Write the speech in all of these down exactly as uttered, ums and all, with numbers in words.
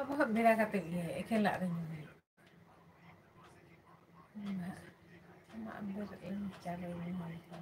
ᱚᱵᱷᱟᱵ ᱵᱮᱲᱟ ᱠᱟᱛᱮ ᱜᱮ ᱮᱠᱷᱮᱱᱟᱜ ᱨᱮ ᱧᱩ ᱦᱩᱭᱩᱜᱼᱟ᱾ ᱟᱢᱟᱜ ᱵᱮᱨᱮᱫ ᱞᱮᱱ ᱪᱟᱞᱮ ᱧᱩ ᱦᱩᱭᱩᱜᱼᱟ᱾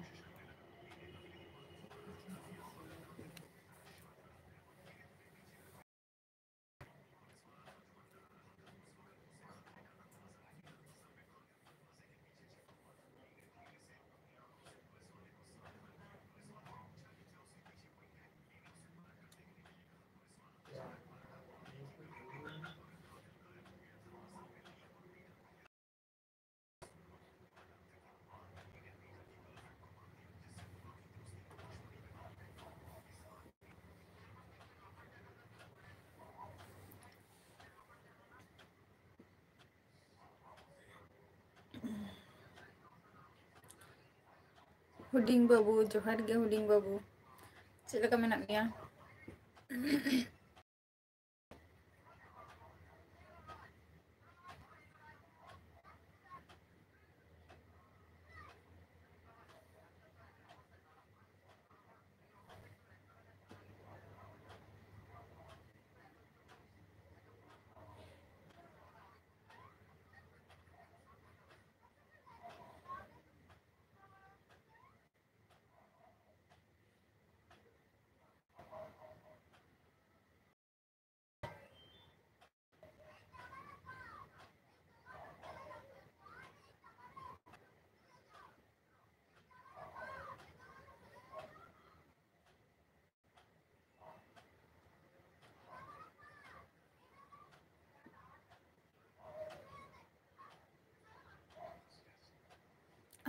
ᱦᱩᱰᱤᱧ ᱵᱟᱹᱵᱩ, ᱡᱚᱦᱟᱨ ᱜᱮ ᱦᱩᱰᱤᱧ ᱵᱟᱹᱵᱩ, ᱪᱮᱫ ᱞᱮᱠᱟ ᱢᱮᱱᱟᱜ ᱢᱮᱭᱟ?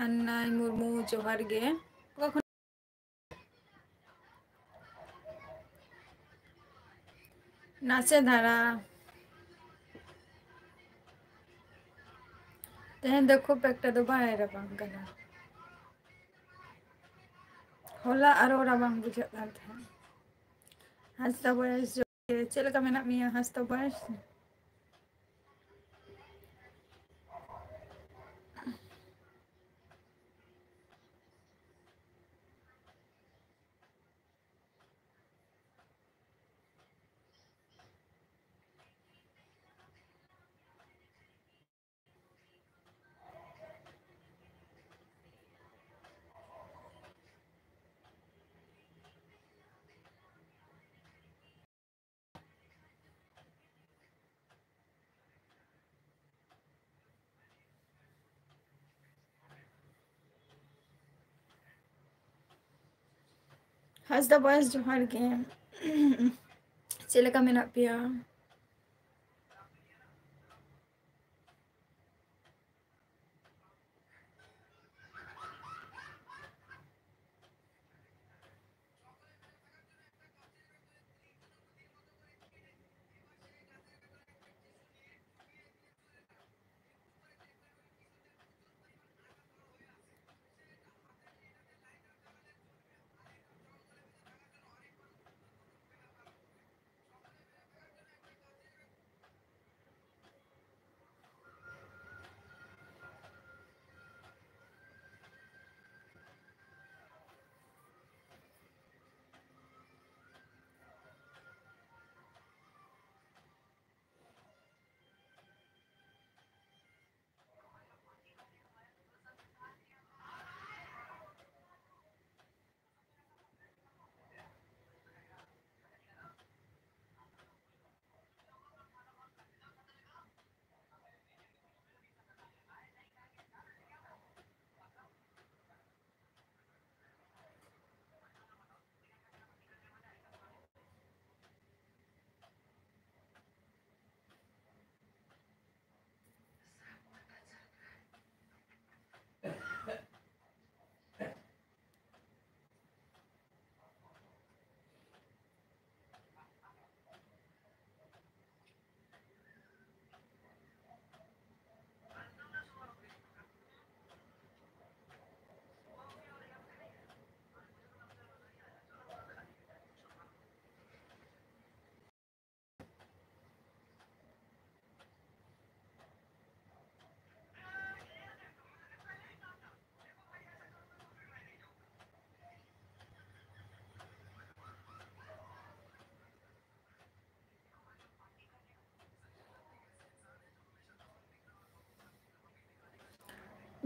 ᱟᱱᱱᱟᱭ ᱢᱩᱨᱢᱩ, ᱡᱚᱦᱟᱨ ᱜᱮ᱾ ᱚᱠᱟ ᱠᱷᱚᱱ? ᱱᱟᱥᱮ ᱫᱷᱟᱨᱟ᱾ ᱛᱮᱦᱮᱧ ᱫᱚ ᱠᱷᱩᱵ ᱮᱠᱴᱟ ᱫᱚ ᱵᱟᱭ ᱨᱟᱵᱟᱝ ᱠᱟᱱᱟ᱾ ᱦᱚᱞᱟ ᱟᱨᱚ ᱨᱟᱵᱟᱝ ᱵᱩᱡᱷᱟᱹᱜ ᱠᱟᱱ ᱛᱟᱦᱮᱸᱫ᱾ ᱦᱟᱸᱥᱫᱟ ᱵᱚᱭᱮᱥ, ᱪᱮᱫ ᱞᱮᱠᱟ ᱢᱮᱱᱟᱜ ᱢᱮᱭᱟ ᱦᱟᱸᱥᱫᱟ ᱵᱚᱭᱮᱥ? ᱦᱟᱸᱥᱫᱟ ᱵᱚᱭᱮᱥ, ᱡᱚᱦᱟᱨ ᱜᱮ᱾ ᱪᱮᱫ ᱞᱮᱠᱟ ᱢᱮᱱᱟᱜ ᱯᱮᱭᱟ?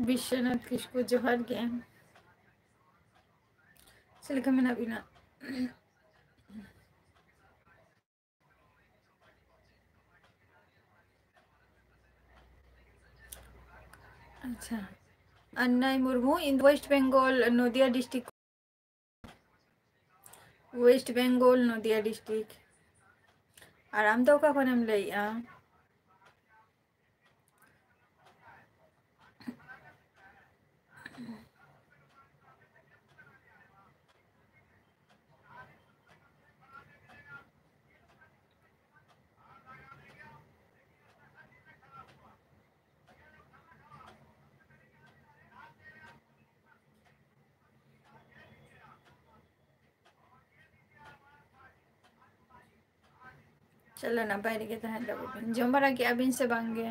ᱵᱤᱥᱥᱚᱱᱟᱛᱷ ᱠᱤᱥᱠᱩ, ᱡᱚᱦᱟᱨ ᱜᱮ᱾ ᱪᱮᱫ ᱞᱮᱠᱟ ᱢᱮᱱᱟᱜ ᱵᱤᱱᱟ? ᱟᱪᱪᱷᱟ, ᱟᱱᱱᱟᱭ Murmu, in West Bengal, Nadia district. West Bengal, Nadia district. ᱟᱨ ᱟᱢ ᱫᱚ ᱚᱠᱟ ᱠᱷᱚᱱᱮᱢ ᱞᱟᱹᱭᱮᱜᱼᱟ? ᱪᱚᱞᱚ, ᱱᱟᱯᱟᱭ ᱨᱮᱜᱮ ᱛᱟᱦᱮᱱ ᱛᱟᱵᱚᱱ ᱵᱤᱱ᱾ ᱡᱚᱢ ᱵᱟᱲᱟ ᱠᱮᱜᱼᱟ ᱵᱤᱱ ᱥᱮ ᱵᱟᱝ ᱜᱮ?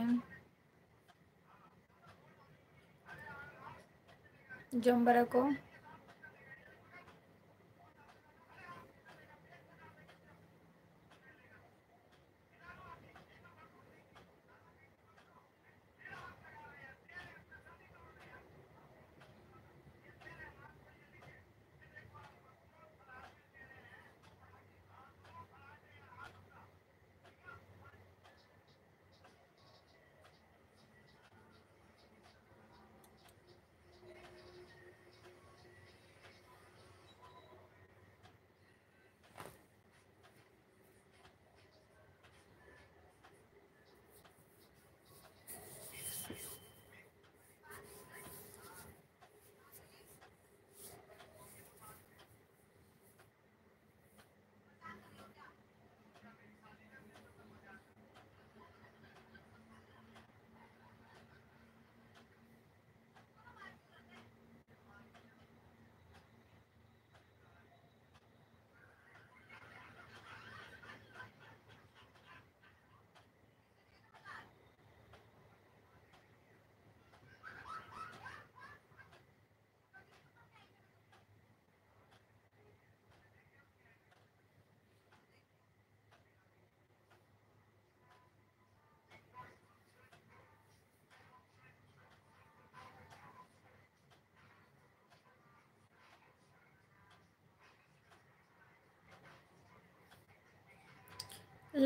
ᱡᱚᱢ ᱵᱟᱲᱟ ᱠᱚ᱾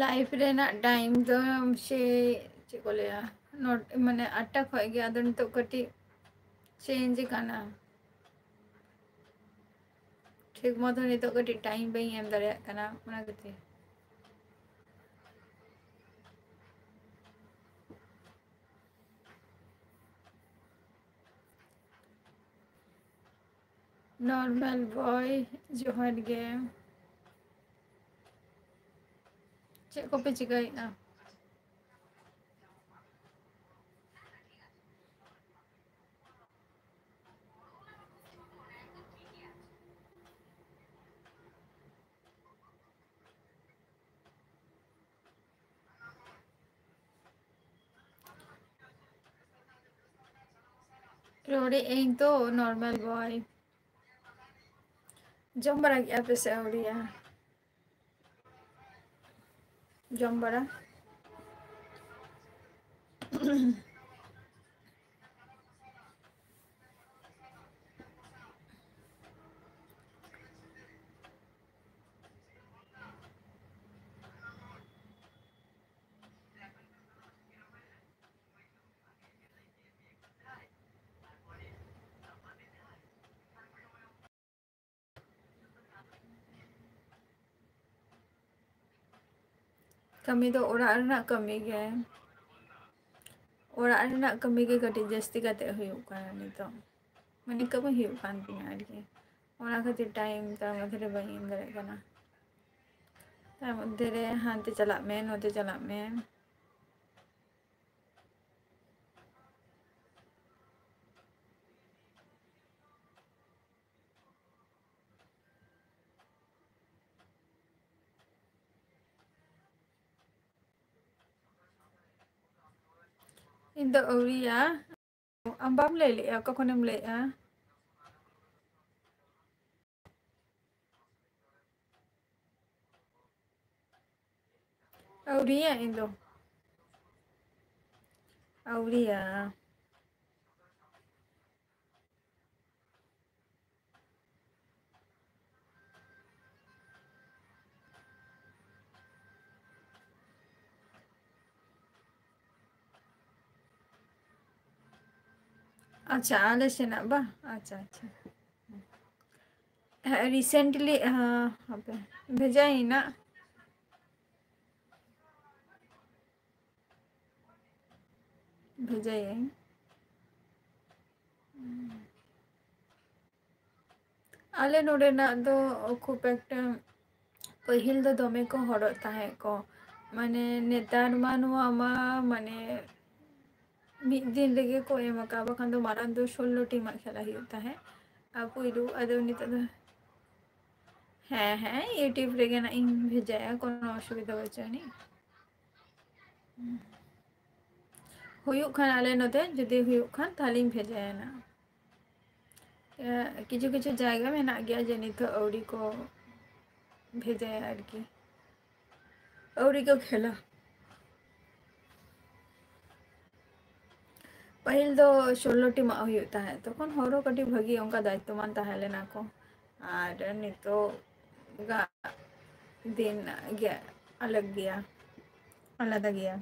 Live ᱨᱮᱱᱟᱜ time ᱫᱚ ᱥᱮ ᱪᱮᱫ ᱠᱚ ᱞᱟᱹᱭᱟ, not, ᱢᱟᱱᱮ ᱟᱴᱴᱟ ᱠᱷᱚᱡ ᱜᱮ, ᱟᱫᱚ ᱱᱤᱛᱚᱜ ᱠᱟᱹᱴᱤᱡ change ᱠᱟᱱᱟ᱾ ᱴᱷᱤᱠ ᱢᱚᱛᱚ ᱱᱤᱛᱚᱜ ᱠᱟᱹᱴᱤᱡ time ᱵᱟᱹᱧ ᱮᱢ ᱫᱟᱲᱮᱭᱟᱜ ᱠᱟᱱᱟ, ᱚᱱᱟ ᱠᱷᱟᱹᱛᱤᱨ᱾ Normal boy, ᱡᱚᱦᱟᱨ ᱜᱮ᱾ ᱪᱮᱫ ᱠᱚᱯᱮ ᱪᱤᱠᱟᱹᱭᱮᱫᱼᱟ? ᱨᱚᱲᱮᱫ ᱟᱹᱧ ᱛᱚ, normal boy᱾ ᱡᱚᱢ ᱵᱟᱲᱟ ᱠᱮᱫᱼᱟ ᱯᱮ ᱥᱮ ᱟᱹᱣᱨᱤᱭᱟ? ᱡᱚᱢ ᱵᱟᱲᱟ᱾ ᱠᱟᱹᱢᱤ ᱫᱚ ᱚᱲᱟᱜ ᱨᱮᱱᱟᱜ ᱠᱟᱹᱢᱤ ᱜᱮ, ᱚᱲᱟᱜ ᱨᱮᱱᱟᱜ ᱠᱟᱹᱢᱤ ᱜᱮ ᱠᱟᱹᱴᱤᱡ ᱡᱟᱹᱥᱛᱤ ᱠᱟᱛᱮ ᱦᱩᱭᱩᱜ ᱠᱟᱱᱟ ᱱᱤᱛᱚᱜ, ᱢᱟᱱᱮ ᱠᱟᱹᱢᱤ ᱦᱩᱭᱩᱜ ᱠᱟᱱ ᱛᱤᱧᱟᱹ ᱟᱨᱠᱤ, ᱚᱱᱟ ᱠᱷᱟᱹᱛᱤᱨ time ᱛᱟᱨ ᱢᱚᱫᱽᱫᱷᱮ ᱨᱮ ᱵᱟᱹᱧ ᱮᱢ ᱫᱟᱲᱮᱭᱟᱜ ᱠᱟᱱᱟ᱾ ᱛᱟᱨ ᱢᱚᱫᱽᱫᱷᱮ ᱨᱮ ᱦᱟᱱᱛᱮ ᱪᱟᱞᱟᱜ ᱢᱮ, ᱱᱚᱛᱮ ᱪᱟᱞᱟᱜ ᱢᱮ᱾ ᱤᱧ ᱫᱚ ᱟᱹᱣᱨᱤᱭᱟ᱾ ᱟᱢ ᱵᱟᱢ ᱞᱟᱹᱭ ᱞᱮᱜᱼᱟ, ᱚᱠᱟ ᱠᱷᱚᱱᱮᱢ ᱞᱟᱹᱭᱮᱜᱼᱟ? ᱟᱹᱣᱨᱤᱭᱟ ᱤᱧ ᱫᱚ᱾ ᱟᱹᱣᱨᱤᱭᱟ᱾ ᱟᱪᱪᱷᱟ, ᱟᱞᱮ ᱥᱮᱱᱟᱜ ᱵᱟ? ᱟᱪᱪᱷᱟ, ᱟᱪᱪᱷᱟ᱾ ᱨᱤᱥᱮᱱᱴᱞᱤ ᱦᱟᱯᱮ, ᱵᱷᱮᱡᱟᱭᱮᱱᱟ, ᱵᱷᱮᱡᱟᱭᱟᱹᱧ᱾ ᱟᱞᱮ ᱱᱚᱰᱮᱱᱟᱜ ᱫᱚ ᱠᱷᱩᱵ ᱮᱠᱴᱟ, ᱯᱟᱹᱦᱤᱞ ᱫᱚ ᱫᱚᱢᱮ ᱠᱚ ᱦᱚᱲᱚᱜ ᱛᱟᱦᱮᱸᱫ ᱠᱚ, ᱢᱟᱱᱮ ᱱᱮᱛᱟᱨ ᱢᱟ ᱱᱚᱣᱟ ᱢᱟ ᱢᱟᱱᱮ ᱢᱤᱫ ᱫᱤᱱ ᱨᱮᱜᱮ ᱠᱚ ᱮᱢ ᱟᱠᱟᱫ, ᱵᱟᱠᱷᱟᱱ ᱫᱚ ᱢᱟᱲᱟᱝ ᱫᱚ ᱥᱳᱞᱞᱳ ᱴᱤᱢᱟᱜ ᱠᱷᱮᱞᱟ ᱦᱩᱭᱩᱜ ᱛᱟᱦᱮᱸᱫ᱾ ᱟᱨ ᱯᱩᱭᱞᱩ ᱟᱫᱚ ᱱᱤᱛᱚᱜ ᱫᱚ, ᱦᱮᱸ ᱦᱮᱸ, YouTube ᱨᱮᱜᱮ ᱱᱟᱜ ᱤᱧ ᱵᱷᱮᱡᱟᱭᱟ, ᱠᱳᱱᱳ ᱚᱥᱩᱵᱤᱫᱷᱟ ᱵᱟᱹᱪᱩᱜ ᱟᱹᱱᱤᱡ᱾ ᱦᱩᱭᱩᱜ ᱠᱷᱟᱱ ᱟᱞᱮ ᱱᱚᱛᱮ ᱡᱩᱫᱤ ᱦᱩᱭᱩᱜ ᱠᱷᱟᱱ ᱛᱟᱦᱞᱮᱧ ᱵᱷᱮᱡᱟᱭᱟ ᱱᱟᱜ᱾ ᱮ, ᱠᱤᱪᱷᱩ ᱠᱤᱪᱷᱩ ᱡᱟᱭᱜᱟ ᱢᱮᱱᱟᱜ ᱜᱮᱭᱟ ᱡᱮ ᱱᱤᱛᱚᱜ ᱟᱹᱣᱨᱤ ᱠᱚ ᱵᱷᱮᱡᱟᱭᱟ ᱟᱨᱠᱤ, ᱟᱹᱣᱨᱤ ᱠᱚ ᱠᱷᱮᱞᱟ᱾ ᱯᱟᱹᱦᱤᱞ ᱫᱚ ᱥᱳᱞᱞᱳ ᱴᱤᱢᱟᱜ ᱦᱩᱭᱩᱜ ᱛᱟᱦᱮᱸᱫ, ᱛᱚᱠᱷᱚᱱ ᱦᱚᱲ ᱦᱚᱸ ᱠᱟᱹᱴᱤᱡ ᱵᱷᱟᱹᱜᱤ ᱚᱱᱠᱟ ᱫᱟᱭᱤᱛᱛᱚᱢᱟᱱ ᱛᱟᱦᱮᱸ ᱞᱮᱱᱟ ᱠᱚ᱾ ᱟᱨ ᱱᱤᱛᱚᱜ ᱜᱟᱜ ᱫᱤᱱ ᱜᱮ ᱟᱞᱟᱜᱽ ᱜᱮᱭᱟ, ᱟᱞᱟᱫᱟ ᱜᱮᱭᱟ᱾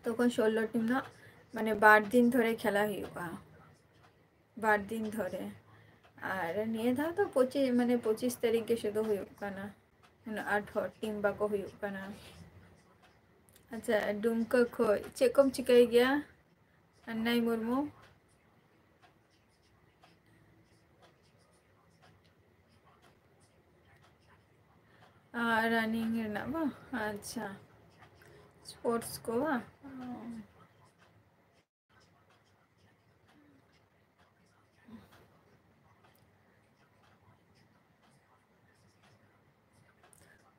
ᱛᱚᱠᱷᱚᱱ ᱥᱳᱞᱞᱳ ᱴᱤᱢ ᱨᱮᱱᱟᱜ ᱢᱟᱱᱮ ᱵᱟᱨ ᱫᱤᱱ ᱫᱷᱚᱨᱮ ᱠᱷᱮᱞᱟ ᱦᱩᱭᱩᱜᱼᱟ, ᱵᱟᱨ ᱫᱤᱱ ᱫᱷᱚᱨᱮ᱾ ᱟᱨ ᱱᱤᱭᱟᱹ ᱫᱷᱟᱣ ᱫᱚ ᱯᱚᱸᱪᱤᱥ, ᱢᱟᱱᱮ ᱯᱚᱸᱪᱤᱥ ᱛᱟᱹᱨᱤᱠᱷ ᱜᱮ ᱥᱩᱫᱷᱩ ᱦᱩᱭᱩᱜ ᱠᱟᱱᱟ, ᱩᱱᱟᱹᱜ ᱟᱸᱴ ᱦᱚᱲ ᱴᱤᱢ ᱵᱟᱠᱚ ᱦᱩᱭᱩᱜ ᱠᱟᱱᱟ᱾ ᱟᱪᱪᱷᱟ, ᱰᱩᱢᱠᱟᱹ ᱠᱷᱚᱡ ᱪᱮᱫ ᱠᱚᱢ ᱪᱤᱠᱟᱹᱭ ᱜᱮᱭᱟ, ᱟᱱᱱᱟᱭ ᱢᱩᱨᱢᱩ? ᱟᱨ ᱨᱟᱱᱤᱝ ᱨᱮᱱᱟᱜ ᱵᱟᱝ? ᱟᱪᱪᱷᱟ, ᱥᱯᱳᱨᱴᱥ ᱠᱚ ᱵᱟᱝ?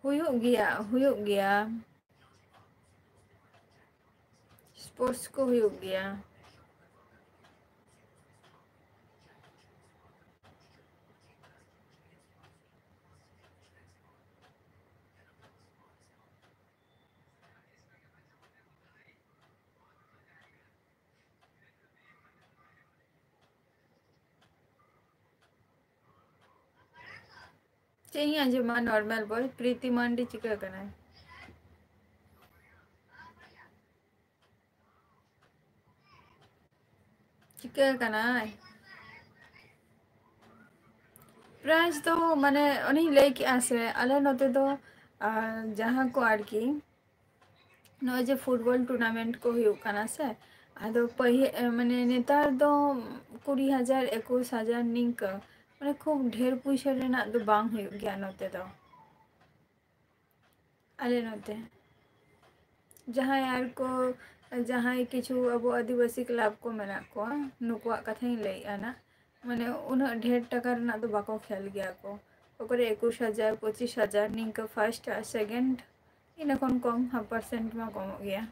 ᱦᱩᱭᱩᱜ ᱜᱮᱭᱟ, ᱦᱩᱭᱩᱜ ᱜᱮᱭᱟ, ᱥᱯᱳᱨᱴᱥ ᱠᱚ ᱦᱩᱭᱩᱜ ᱜᱮᱭᱟ᱾ ᱪᱮᱫ ᱤᱧ ᱟᱸᱡᱚᱢᱟ ᱱᱚᱨᱢᱟᱞ ᱵᱚᱭ? ᱯᱨᱤᱛᱤ ᱢᱟᱱᱰᱤ ᱪᱤᱠᱟᱹ ᱠᱟᱱᱟᱭ? ᱪᱤᱠᱟᱹ ᱠᱟᱱᱟᱭ? ᱯᱨᱟᱭᱤᱡᱽ ᱫᱚ ᱢᱟᱱᱮ ᱚᱱᱮᱧ ᱞᱟᱹᱭ ᱠᱮᱜᱼᱟ ᱥᱮ, ᱟᱞᱮ ᱱᱚᱛᱮ ᱫᱚ, ᱟᱨ, ᱡᱟᱦᱟᱸ ᱠᱚ ᱟᱨᱠᱤ ᱱᱚᱜᱼᱚᱭ ᱡᱮ ᱯᱷᱩᱴᱵᱚᱞ ᱴᱩᱨᱱᱟᱢᱮᱱᱴ ᱠᱚ ᱦᱩᱭᱩᱜ ᱠᱟᱱᱟ ᱥᱮ, ᱟᱫᱚ ᱯᱟᱹᱦᱤ-, ᱢᱟᱱᱮ ᱱᱮᱛᱟᱨ ᱫᱚ ᱠᱩᱲᱤ ᱦᱟᱡᱟᱨ, ᱮᱠᱩᱥ ᱦᱟᱡᱟᱨ ᱱᱤᱝᱠᱟᱹ, ᱢᱟᱱᱮ ᱠᱷᱩᱵ ᱰᱷᱮᱨ ᱯᱩᱭᱥᱟᱹ ᱨᱮᱱᱟᱜ ᱫᱚ ᱵᱟᱝ ᱦᱩᱭᱩᱜ ᱜᱮᱭᱟ ᱱᱚᱛᱮ ᱫᱚ᱾ ᱟᱞᱮ ᱱᱚᱛᱮ ᱡᱟᱦᱟᱸᱭ ᱟᱨ ᱠᱚ, ᱡᱟᱦᱟᱸᱭ ᱠᱤᱪᱷᱩ ᱟᱵᱚ ᱟᱹᱫᱤᱵᱟᱹᱥᱤ ᱠᱞᱟᱵᱽ ᱠᱚ ᱢᱮᱱᱟᱜ ᱠᱚᱣᱟ, ᱱᱩᱠᱩᱣᱟᱜ ᱠᱟᱛᱷᱟᱧ ᱞᱟᱹᱭᱮᱫᱼᱟ ᱱᱟᱜ, ᱢᱟᱱᱮ ᱩᱱᱟᱹᱜ ᱰᱷᱮᱨ ᱴᱟᱠᱟ ᱨᱮᱱᱟᱜ ᱫᱚ ᱵᱟᱠᱚ ᱠᱷᱮᱞ ᱜᱮᱭᱟ ᱠᱚ᱾ ᱚᱠᱚᱭ ᱨᱮ ᱮᱠᱩᱥ ᱦᱟᱡᱟᱨ, ᱯᱚᱸᱪᱤᱥ ᱦᱟᱡᱟᱨ ᱱᱤᱝᱠᱟᱹ first ᱟᱨ second, ᱤᱱᱟᱹ ᱠᱷᱚᱱ ᱠᱚᱢ half percent ᱢᱟ ᱠᱚᱢᱚᱜ ᱜᱮᱭᱟ᱾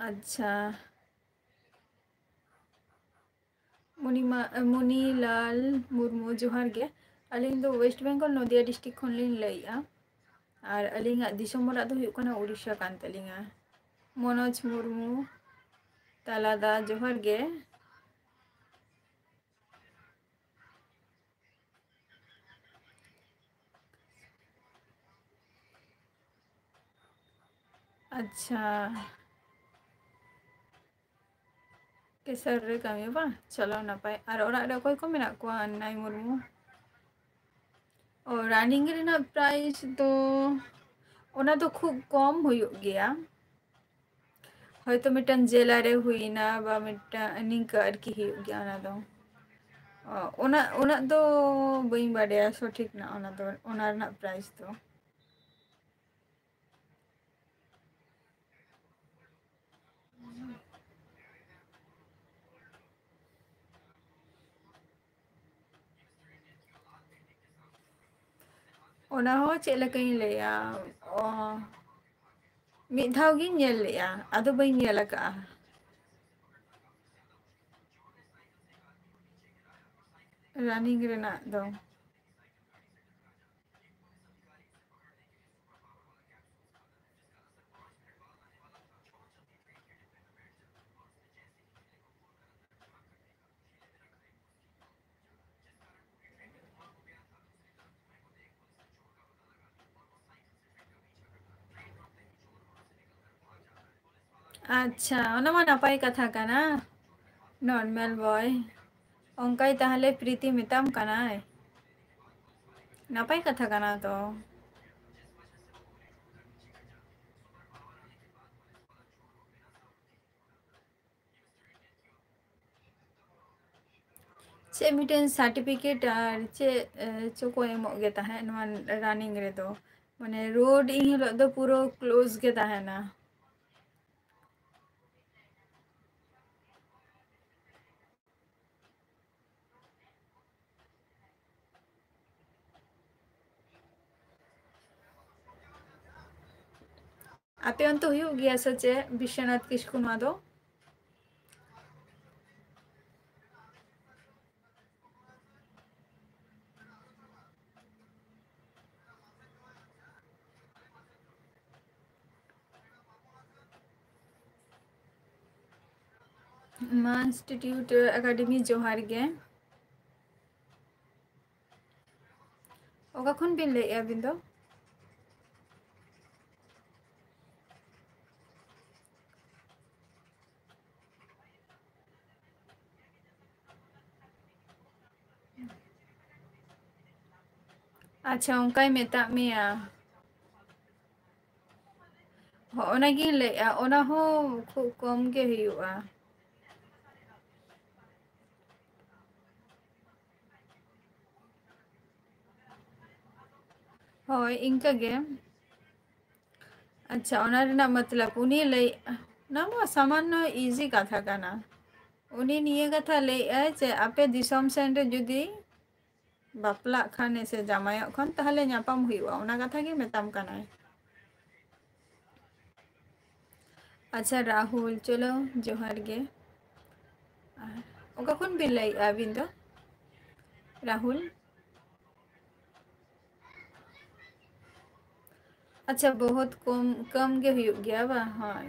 ᱟᱪᱪᱷᱟ, ᱢᱩᱱᱤᱢᱟ-, ᱢᱩᱱᱤᱞᱟᱞ ᱢᱩᱨᱢᱩ, ᱡᱚᱦᱟᱨ ᱜᱮ᱾ ᱟᱹᱞᱤᱧ ᱫᱚ West Bengal, ᱱᱚᱫᱤᱭᱟ district ᱠᱷᱚᱱ ᱞᱤᱧ ᱞᱟᱹᱭᱮᱫᱼᱟ᱾ ᱟᱨ ᱟᱹᱞᱤᱧᱟᱜ ᱫᱤᱥᱚᱢ ᱚᱲᱟᱜ ᱫᱚ ᱦᱩᱭᱩᱜ ᱠᱟᱱᱟ ᱩᱲᱤᱥᱥᱟ ᱠᱟᱱ ᱛᱟᱹᱞᱤᱧᱟ᱾ ᱢᱚᱱᱳᱡᱽ ᱢᱩᱨᱢᱩ, ᱛᱟᱞᱟᱫᱟ, ᱡᱚᱦᱟᱨ ᱜᱮ᱾ ᱟᱪᱪᱷᱟ, ᱠᱮᱥᱟᱨ ᱨᱮ ᱠᱟᱹᱢᱤ ᱵᱟᱝ? ᱪᱚᱞᱚ, ᱱᱟᱯᱟᱭ᱾ ᱟᱨ ᱚᱲᱟᱜ ᱨᱮ ᱚᱠᱚᱭ ᱠᱚ ᱢᱮᱱᱟᱜ ᱠᱚᱣᱟ, ᱱᱟᱭ ᱢᱩᱨᱢᱩ? ᱚ, running ᱨᱮᱱᱟᱜ prize ᱫᱚ, ᱚᱱᱟ ᱫᱚ ᱠᱷᱩᱵ ᱠᱚᱢ ᱦᱩᱭᱩᱜ ᱜᱮᱭᱟ᱾ ᱦᱚᱭᱛᱳ ᱢᱤᱫᱴᱟᱝ ᱡᱮᱞᱟ ᱨᱮ ᱦᱩᱭᱱᱟ, ᱵᱟ ᱢᱤᱫᱴᱟᱝ ᱱᱤᱝᱠᱟᱹ ᱟᱨᱠᱤ ᱦᱩᱭᱩᱜ ᱜᱮᱭᱟ ᱚᱱᱟ ᱫᱚ᱾ ᱚ, ᱚᱱᱟ, ᱩᱱᱟᱹᱜ ᱫᱚ ᱵᱟᱹᱧ ᱵᱟᱰᱟᱭᱟ ᱥᱚᱴᱷᱤᱠ ᱨᱮᱱᱟᱜ ᱚᱱᱟ ᱫᱚ, ᱚᱱᱟ ᱨᱮᱱᱟᱜ prize ᱫᱚ᱾ ᱚᱱᱟ ᱦᱚᱸ ᱪᱮᱫ ᱞᱮᱠᱟᱧ ᱞᱟᱹᱭᱟ, ᱚ, ᱢᱤᱫ ᱫᱷᱟᱣ ᱜᱤᱧ ᱧᱮᱞ ᱞᱮᱜᱼᱟ, ᱟᱫᱚ ᱵᱟᱹᱧ ᱧᱮᱞ ᱟᱠᱟᱜᱼᱟ running ᱨᱮᱱᱟᱜ ᱫᱚ᱾ ᱟᱪᱪᱷᱟ, ᱚᱱᱟ ᱢᱟ ᱱᱟᱯᱟᱭ ᱠᱟᱛᱷᱟ ᱠᱟᱱᱟ᱾ Normal boy᱾ ᱚᱱᱠᱟᱭ ᱛᱟᱦᱚᱞᱮ ᱯᱨᱤᱛᱤ ᱢᱮᱛᱟᱢ ᱠᱟᱱᱟᱭ᱾ ᱱᱟᱯᱟᱭ ᱠᱟᱛᱷᱟ ᱠᱟᱱᱟ ᱛᱚ᱾ ᱪᱮᱫ ᱢᱤᱫᱴᱮᱱ certificate ᱟᱨ ᱪᱮᱫ, ᱮ, ᱪᱚ ᱠᱚ ᱮᱢᱚᱜ ᱜᱮ ᱛᱟᱦᱮᱸᱫ ᱱᱚᱣᱟ running ᱨᱮᱫᱚ᱾ ᱢᱟᱱᱮ, road ᱤᱱ ᱦᱤᱞᱳᱜ ᱫᱚ ᱯᱩᱨᱟᱹ close ᱜᱮ ᱛᱟᱦᱮᱱᱟ᱾ ᱟᱯᱮ ᱚᱱᱛᱮ ᱦᱩᱭᱩᱜ ᱜᱮᱭᱟ ᱥᱮ ᱪᱮᱫ ᱵᱤᱥᱥᱚᱱᱟᱛᱷ ᱠᱤᱥᱠᱩ ᱱᱚᱣᱟ ᱫᱚ? ᱢᱟ Institute Academy ᱡᱚᱦᱟᱨ ᱜᱮ᱾ ᱚᱠᱟ ᱠᱷᱚᱱ ᱵᱤᱱ ᱞᱟᱹᱭᱮᱫᱼᱟ ᱟᱹᱵᱤᱱ ᱫᱚ? ᱟᱪᱪᱷᱟ, ᱚᱱᱠᱟᱭ ᱢᱮᱛᱟᱜ ᱢᱮᱭᱟ᱾ ᱦᱚᱸ, ᱚᱱᱟᱜᱤᱧ ᱞᱟᱹᱭᱮᱫᱼᱟ, ᱚᱱᱟ ᱦᱚᱸ ᱠᱷᱩᱵ ᱠᱚᱢ ᱜᱮ ᱦᱩᱭᱩᱜᱼᱟ᱾ ᱦᱳᱭ, ᱤᱱᱠᱟᱹ ᱜᱮ᱾ ᱟᱪᱪᱷᱟ, ᱚᱱᱟ ᱨᱮᱱᱟᱜ ᱢᱚᱛᱞᱚᱵ ᱩᱱᱤ ᱞᱟᱹᱭ, ᱚᱱᱟ ᱢᱟ ᱥᱟᱢᱟᱱᱱᱚ easy ᱠᱟᱛᱷᱟ ᱠᱟᱱᱟ᱾ ᱩᱱᱤ ᱱᱤᱭᱟᱹ ᱠᱟᱛᱷᱟ ᱞᱟᱹᱭᱮᱫᱼᱟᱭ ᱡᱮ ᱟᱯᱮ ᱫᱤᱥᱚᱢ ᱥᱮᱱ ᱨᱮ ᱡᱩᱫᱤ ᱵᱟᱯᱞᱟᱜ ᱠᱷᱟᱱᱮ ᱥᱮ ᱡᱟᱶᱟᱭᱚᱜ ᱠᱷᱟᱱ, ᱛᱟᱦᱞᱮ ᱧᱟᱯᱟᱢ ᱦᱩᱭᱩᱜᱼᱟ, ᱚᱱᱟ ᱠᱟᱛᱷᱟ ᱜᱮ ᱢᱮᱛᱟᱢ ᱠᱟᱱᱟᱭ᱾ ᱟᱪᱪᱷᱟ ᱨᱟᱦᱩᱞ, ᱪᱚᱞᱚ ᱡᱚᱦᱟᱨ ᱜᱮ᱾ ᱟᱨ ᱚᱠᱟ ᱠᱷᱚᱱ ᱵᱤᱱ ᱞᱟᱹᱭᱮᱫᱼᱟ ᱟᱹᱵᱤᱱ ᱫᱚ, ᱨᱟᱦᱩᱞ? ᱟᱪᱪᱷᱟ, ᱵᱚᱦᱩᱛ ᱠᱚᱢ, ᱠᱚᱢ ᱜᱮ ᱦᱩᱭᱩᱜ ᱜᱮᱭᱟ ᱵᱟᱝ? ᱦᱳᱭ᱾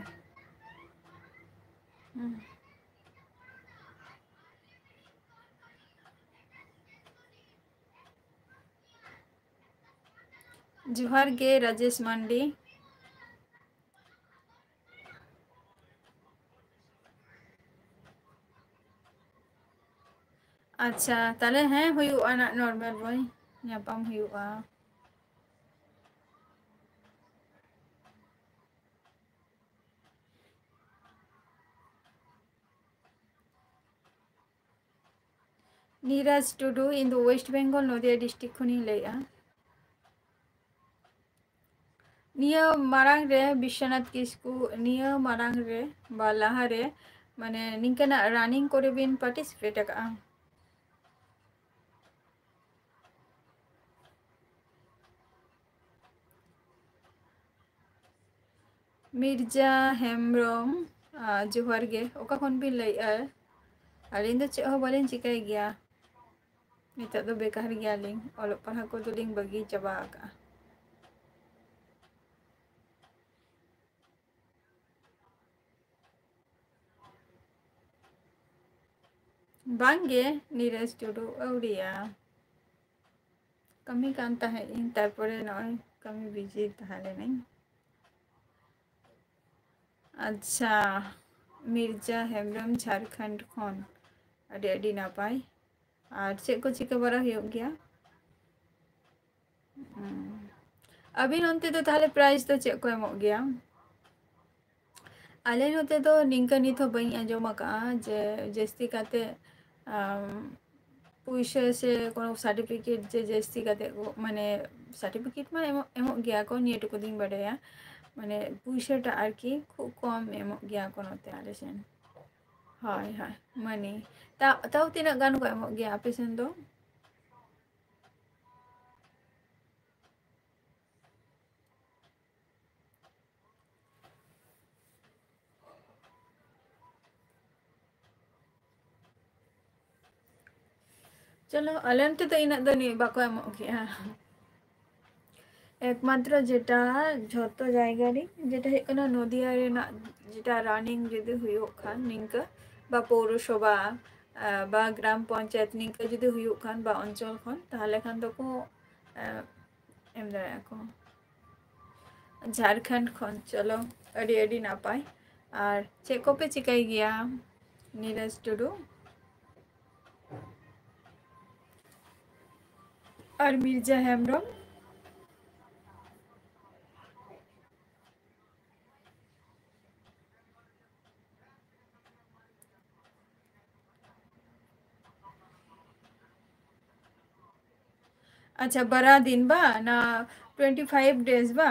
ᱦᱩᱸ᱾ ᱡᱚᱦᱟᱨ ᱜᱮ ᱨᱟᱡᱮᱥ ᱢᱟᱱᱰᱤ᱾ ᱟᱪᱪᱷᱟ, ᱛᱟᱦᱞᱮ ᱦᱮᱸ, ᱦᱩᱭᱩᱜᱼᱟ ᱱᱟᱜ, normal ᱵᱚᱭ ᱧᱟᱯᱟᱢ ᱦᱩᱭᱩᱜᱼᱟ᱾ ᱱᱤᱨᱟᱡᱽ ᱴᱩᱰᱩ, ᱤᱧ ᱫᱚ West Bengal, ᱱᱚᱫᱤᱭᱟ district ᱠᱷᱚᱱᱤᱧ ᱞᱟᱹᱭᱮᱜᱼᱟ᱾ ᱱᱤᱭᱟᱹ ᱢᱟᱲᱟᱝ ᱨᱮ ᱵᱤᱥᱥᱚᱱᱟᱛᱷ ᱠᱤᱥᱠᱩ, ᱱᱤᱭᱟᱹ ᱢᱟᱲᱟᱝ ᱨᱮ ᱵᱟ ᱞᱟᱦᱟ ᱨᱮ, ᱢᱟᱱᱮ, ᱱᱤᱝᱠᱟᱹᱱᱟᱜ running ᱠᱚᱨᱮ ᱵᱤᱱ participate ᱟᱠᱟᱜᱼᱟ? ᱢᱤᱨᱡᱟ ᱦᱮᱢᱵᱨᱚᱢ, ᱟᱨ ᱡᱚᱦᱟᱨ ᱜᱮ᱾ ᱚᱠᱟ ᱠᱷᱚᱱ ᱵᱤᱱ ᱞᱟᱹᱭᱮᱜᱼᱟ? ᱟᱹᱞᱤᱧ ᱫᱚ ᱪᱮᱫ ᱦᱚᱸ ᱵᱟᱹᱞᱤᱧ ᱪᱤᱠᱟᱹᱭ ᱜᱮᱭᱟ, ᱱᱤᱛᱚᱜ ᱫᱚ ᱵᱮᱠᱟᱨ ᱜᱮᱭᱟᱞᱤᱧ, ᱚᱞᱚᱜ ᱯᱟᱲᱦᱟᱣ ᱠᱚᱫᱚᱞᱤᱧ ᱵᱟᱹᱜᱤ ᱪᱟᱵᱟ ᱟᱠᱟᱜᱼᱟ᱾ ᱵᱟᱝᱜᱮ ᱱᱤᱨᱟᱡᱽ ᱴᱩᱰᱩ, ᱟᱹᱣᱨᱤᱭᱟ᱾ ᱠᱟᱹᱢᱤ ᱠᱟᱱ ᱛᱟᱦᱮᱸᱫ ᱤᱧ, ᱛᱟᱨᱯᱚᱨᱮ ᱱᱚᱜᱼᱚᱭ ᱠᱟᱹᱢᱤ busy ᱛᱟᱦᱮᱸ ᱞᱮᱱᱟᱹᱧ᱾ ᱟᱪᱪᱷᱟ, ᱢᱤᱨᱡᱟ ᱦᱮᱢᱵᱨᱚᱢ ᱡᱷᱟᱲᱠᱷᱚᱸᱰ ᱠᱷᱚᱱ, ᱟᱹᱰᱤ ᱟᱹᱰᱤ ᱱᱟᱯᱟᱭ᱾ ᱟᱨ ᱪᱮᱫ ᱠᱚ ᱪᱤᱠᱟᱹ ᱵᱟᱲᱟ ᱦᱩᱭᱩᱜ ᱜᱮᱭᱟ? ᱦᱩᱸ᱾ ᱟᱹᱵᱤᱱ ᱚᱱᱛᱮ ᱫᱚ ᱛᱟᱦᱞᱮ prize ᱫᱚ ᱪᱮᱫ ᱠᱚ ᱮᱢᱚᱜ ᱜᱮᱭᱟ? ᱟᱞᱮ ᱱᱚᱛᱮ ᱫᱚ ᱱᱤᱝᱠᱟᱹ ᱱᱤᱛ ᱦᱚᱸ ᱵᱟᱹᱧ ᱟᱸᱡᱚᱢ ᱟᱠᱟᱫᱼᱟ ᱡᱮ ᱡᱟᱹᱥᱛᱤ ᱠᱟᱛᱮ, ᱟᱢ, ᱯᱩᱭᱥᱟᱹ ᱥᱮ ᱠᱳᱱᱳ certificate ᱡᱮ ᱡᱟᱹᱥᱛᱤ ᱠᱟᱛᱮ ᱠᱚ, ᱢᱟᱱᱮ, certificate ᱢᱟ ᱮᱢᱚᱜ, ᱮᱢᱚᱜ ᱜᱮᱭᱟ ᱠᱚ, ᱱᱤᱭᱟᱹ ᱴᱩᱠᱩ ᱫᱩᱧ ᱵᱟᱰᱟᱭᱟ, ᱢᱟᱱᱮ, ᱯᱩᱭᱥᱟᱹᱴᱟ ᱟᱨᱠᱤ ᱠᱷᱩᱵ ᱠᱚᱢ ᱮᱢᱚᱜ ᱜᱮᱭᱟ ᱠᱚ ᱱᱚᱛᱮ ᱟᱞᱮ ᱥᱮᱱ᱾ ᱦᱳᱭ, ᱦᱳᱭ, money᱾ ᱛᱟ-, ᱛᱟᱣ ᱛᱤᱱᱟᱹᱜ ᱜᱟᱱ ᱠᱚ ᱮᱢᱚᱜ ᱜᱮᱭᱟ ᱟᱯᱮ ᱥᱮᱱ ᱫᱚ? ᱪᱚᱞᱚ, ᱟᱞᱮ ᱚᱱᱛᱮ ᱫᱚ ᱤᱱᱟᱹᱜ ᱫᱚ ᱱᱤᱭᱟᱹ ᱵᱟᱠᱚ ᱮᱢᱚᱜ ᱜᱮᱭᱟ᱾ ᱮᱠᱢᱟᱛᱨᱚ ᱡᱮᱴᱟ ᱡᱷᱚᱛᱚ ᱡᱟᱭᱜᱟ ᱨᱮ, ᱡᱮᱴᱟ ᱦᱩᱭᱩᱜ ᱠᱟᱱᱟ ᱱᱚᱫᱤᱭᱟ ᱨᱮᱱᱟᱜ ᱡᱮᱴᱟ running ᱡᱩᱫᱤ ᱦᱩᱭᱩᱜ ᱠᱷᱟᱱ ᱱᱤᱝᱠᱟᱹ, ᱵᱟ ᱯᱳᱣᱨᱚᱥᱚᱵᱷᱟ, ᱟ, ᱵᱟ ᱜᱨᱟᱢ ᱯᱚᱧᱪᱟᱭᱮᱛ ᱱᱤᱝᱠᱟᱹ ᱡᱩᱫᱤ ᱦᱩᱭᱩᱜ ᱠᱷᱟᱱ, ᱵᱟ ᱚᱧᱪᱚᱞ ᱠᱷᱚᱱ, ᱛᱟᱦᱞᱮ ᱠᱷᱟᱱ ᱫᱚᱠᱚ, ᱟ, ᱮᱢ ᱫᱟᱲᱮᱭᱟᱜᱼᱟ ᱠᱚ᱾ ᱡᱷᱟᱲᱠᱷᱚᱸᱰ ᱠᱷᱚᱱ, ᱪᱚᱞᱚ, ᱟᱹᱰᱤ ᱟᱹᱰᱤ ᱱᱟᱯᱟᱭ᱾ ᱟᱨ ᱪᱮᱫ ᱠᱚᱯᱮ ᱪᱤᱠᱟᱹᱭ ᱜᱮᱭᱟ, ᱱᱤᱨᱟᱡᱽ ᱴᱩᱰᱩ? ᱟᱨ ᱢᱤᱨᱡᱟ ᱦᱮᱢᱵᱨᱚᱢ᱾ ᱟᱪᱪᱷᱟ, ᱵᱟᱨᱟ ᱫᱤᱱ ᱵᱟ, ᱚᱱᱟ twenty five days ᱵᱟ,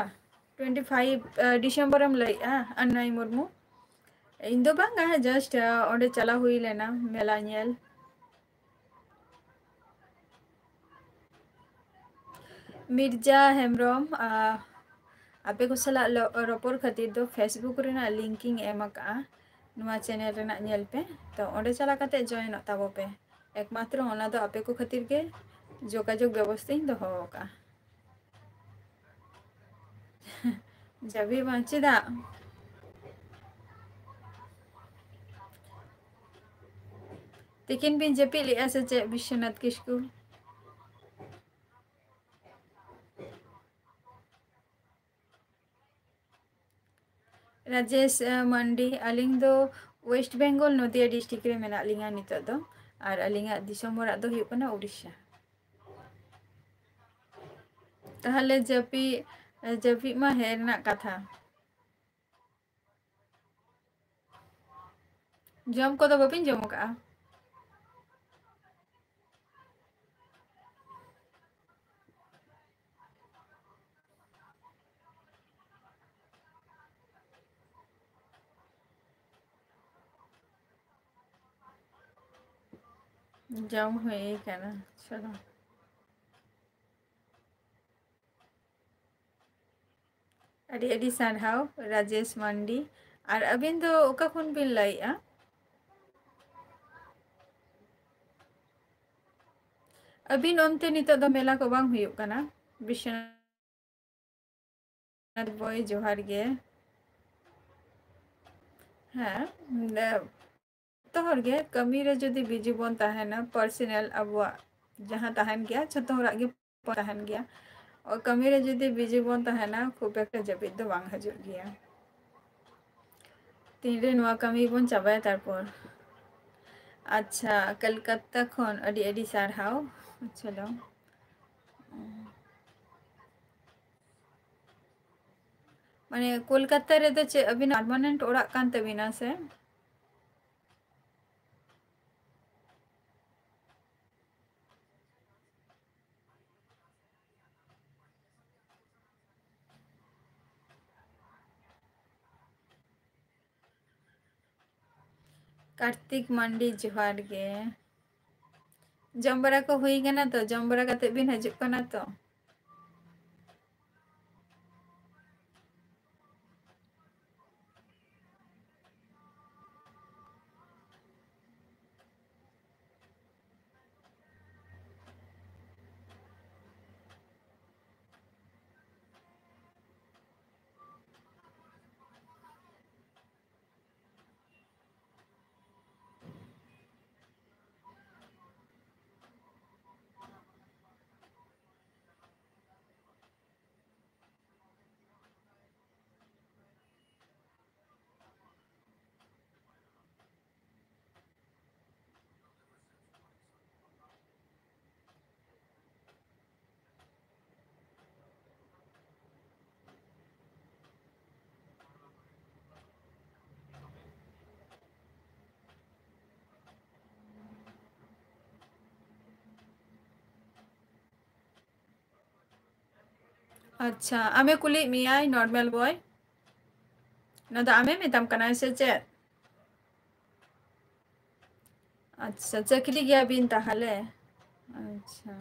twenty five, ᱟᱸ, December ᱮᱢ ᱞᱟᱹᱭᱮᱜᱼᱟ, ᱟᱱᱱᱟᱭ ᱢᱩᱨᱢᱩ? ᱤᱧ ᱫᱚ ᱵᱟᱝᱟ, just, ᱟᱸ, ᱚᱸᱰᱮ ᱪᱟᱞᱟᱣ ᱦᱩᱭ ᱞᱮᱱᱟ ᱢᱮᱞᱟ ᱧᱮᱞ᱾ ᱢᱤᱨᱡᱟ ᱦᱮᱢᱵᱨᱚᱢ, ᱟᱸ, ᱟᱯᱮ ᱠᱚ ᱥᱟᱞᱟᱜ ᱞᱚ-, ᱨᱚᱯᱚᱲ ᱠᱷᱟᱹᱛᱤᱨ ᱫᱚ Facebook ᱨᱮᱱᱟᱜ link ᱤᱧ ᱮᱢ ᱟᱠᱟᱜᱼᱟ, ᱱᱚᱣᱟ channel ᱨᱮᱱᱟᱜ ᱧᱮᱞ ᱯᱮ᱾ ᱛᱚ, ᱚᱸᱰᱮ ᱪᱟᱞᱟᱣ ᱠᱟᱛᱮ joinᱚᱜ ᱛᱟᱵᱚ ᱯᱮ᱾ ᱮᱠᱢᱟᱛᱨᱚ ᱚᱱᱟ ᱫᱚ ᱟᱯᱮ ᱠᱚ ᱠᱷᱟᱹᱛᱤᱨ ᱜᱮ ᱡᱳᱜᱟᱡᱳᱜᱽ ᱵᱮᱵᱚᱥᱛᱷᱟᱧ ᱫᱚᱦᱚ ᱟᱠᱟᱜᱼᱟ᱾ ᱡᱟᱹᱯᱤᱫ ᱢᱟ ᱪᱮᱫᱟᱜ? ᱛᱤᱠᱤᱱ ᱵᱤᱱ ᱡᱟᱹᱯᱤᱫ ᱞᱮᱜᱼᱟ ᱥᱮ ᱪᱮᱫ, ᱵᱤᱥᱥᱚᱱᱟᱛᱷ ᱠᱤᱥᱠᱩ? ᱨᱟᱡᱮᱥ, ᱟᱸ, ᱢᱟᱱᱰᱤ, ᱟᱹᱞᱤᱧ ᱫᱚ West Bengal, ᱱᱚᱫᱤᱭᱟ district ᱨᱮ ᱢᱮᱱᱟᱜ ᱞᱤᱧᱟ ᱱᱤᱛᱚᱜ ᱫᱚ᱾ ᱟᱨ ᱟᱹᱞᱤᱧᱟᱜ ᱫᱤᱥᱚᱢ ᱚᱲᱟᱜ ᱫᱚ ᱦᱩᱭᱩᱜ ᱠᱟᱱᱟ ᱩᱲᱤᱥᱥᱟ᱾ ᱛᱟᱦᱚᱞᱮ ᱡᱟᱹᱯᱤᱫ, ᱡᱟᱹᱯᱤᱫ ᱢᱟ ᱦᱮᱡ ᱨᱮᱱᱟᱜ ᱠᱟᱛᱷᱟ᱾ ᱡᱚᱢ ᱠᱚᱫᱚ ᱵᱟᱹᱵᱤᱱ ᱡᱚᱢ ᱟᱠᱟᱜᱼᱟ? ᱡᱚᱢ ᱦᱩᱭ ᱠᱟᱱᱟ, ᱪᱚᱞᱚ᱾ ᱟᱹᱰᱤ ᱟᱹᱰᱤ ᱥᱟᱨᱦᱟᱣ ᱨᱟᱡᱮᱥ ᱢᱟᱱᱰᱤ᱾ ᱟᱨ ᱟᱹᱵᱤᱱ ᱫᱚ ᱚᱠᱟ ᱠᱷᱚᱱ ᱵᱤᱱ ᱞᱟᱹᱭᱮᱜᱼᱟ? ᱟᱹᱵᱤᱱ ᱚᱱᱛᱮ ᱱᱤᱛᱚᱜ ᱫᱚ ᱢᱮᱞᱟ ᱠᱚ ᱵᱟᱝ ᱦᱩᱭᱩᱜ ᱠᱟᱱᱟ? ᱵᱤᱥᱥᱚᱱᱟᱛᱷ ᱵᱚᱭ, ᱡᱚᱦᱟᱨ ᱜᱮ᱾ ᱦᱮᱸ, ᱫᱮ-, ᱡᱚᱛᱚ ᱦᱚᱲ ᱜᱮ ᱠᱟᱹᱢᱤ ᱨᱮ ᱡᱩᱫᱤ busy ᱵᱚᱱ ᱛᱟᱦᱮᱱᱟ, personal ᱟᱵᱚᱣᱟᱜ ᱡᱟᱦᱟᱸ ᱛᱟᱦᱮᱱ ᱜᱮᱭᱟ, ᱡᱚᱛᱚ ᱦᱚᱲᱟᱜ ᱜᱮ ᱛᱟᱦᱮᱱ ᱜᱮᱭᱟ᱾ ᱚ, ᱠᱟᱹᱢᱤ ᱨᱮ ᱡᱩᱫᱤ busy ᱵᱚᱱ ᱛᱟᱦᱮᱱᱟ, ᱠᱷᱩᱵ ᱮᱠᱴᱟ ᱡᱟᱹᱯᱤᱫ ᱫᱚ ᱵᱟᱝ ᱦᱤᱡᱩᱜ ᱜᱮᱭᱟ᱾ ᱛᱤᱱᱨᱮ ᱱᱚᱣᱟ ᱠᱟᱹᱢᱤ ᱵᱚᱱ ᱪᱟᱵᱟᱭᱟ ᱛᱟᱨᱯᱚᱨ᱾ ᱟᱪᱪᱷᱟ, ᱠᱚᱞᱠᱟᱛᱟ ᱠᱷᱚᱱ ᱟᱹᱰᱤ ᱟᱹᱰᱤ ᱥᱟᱨᱦᱟᱣ᱾ ᱪᱚᱞᱚ᱾ ᱢᱟᱱᱮ ᱠᱳᱞᱠᱟᱛᱟ ᱨᱮᱫᱚ ᱪᱮᱫ ᱟᱹᱵᱤᱱᱟᱜ permanent ᱚᱲᱟᱜ ᱠᱟᱱ ᱛᱟᱹᱵᱤᱱᱟ ᱥᱮ? ᱠᱟᱨᱛᱤᱠ ᱢᱟᱱᱰᱤ, ᱡᱚᱦᱟᱨ ᱜᱮ᱾ ᱡᱚᱢ ᱵᱟᱲᱟ ᱠᱚ ᱦᱩᱭ ᱠᱟᱱᱟ ᱛᱚ? ᱡᱚᱢ ᱵᱟᱲᱟ ᱠᱟᱛᱮ ᱵᱤᱱ ᱦᱤᱡᱩᱜ ᱠᱟᱱᱟ ᱛᱚ? ᱟᱪᱪᱷᱟ, ᱟᱢᱮ ᱠᱩᱞᱤᱭᱮᱫ ᱢᱮᱭᱟᱭ normal boy, ᱱᱚᱣᱟ ᱫᱚ ᱟᱢᱮ ᱢᱮᱛᱟᱢ ᱠᱟᱱᱟᱭ ᱥᱮ ᱪᱮᱫ? ᱟᱪᱪᱷᱟ, ᱪᱟᱹᱠᱨᱤ ᱜᱮᱭᱟ ᱵᱤᱱ ᱛᱟᱦᱚᱞᱮ? ᱟᱪᱪᱷᱟ,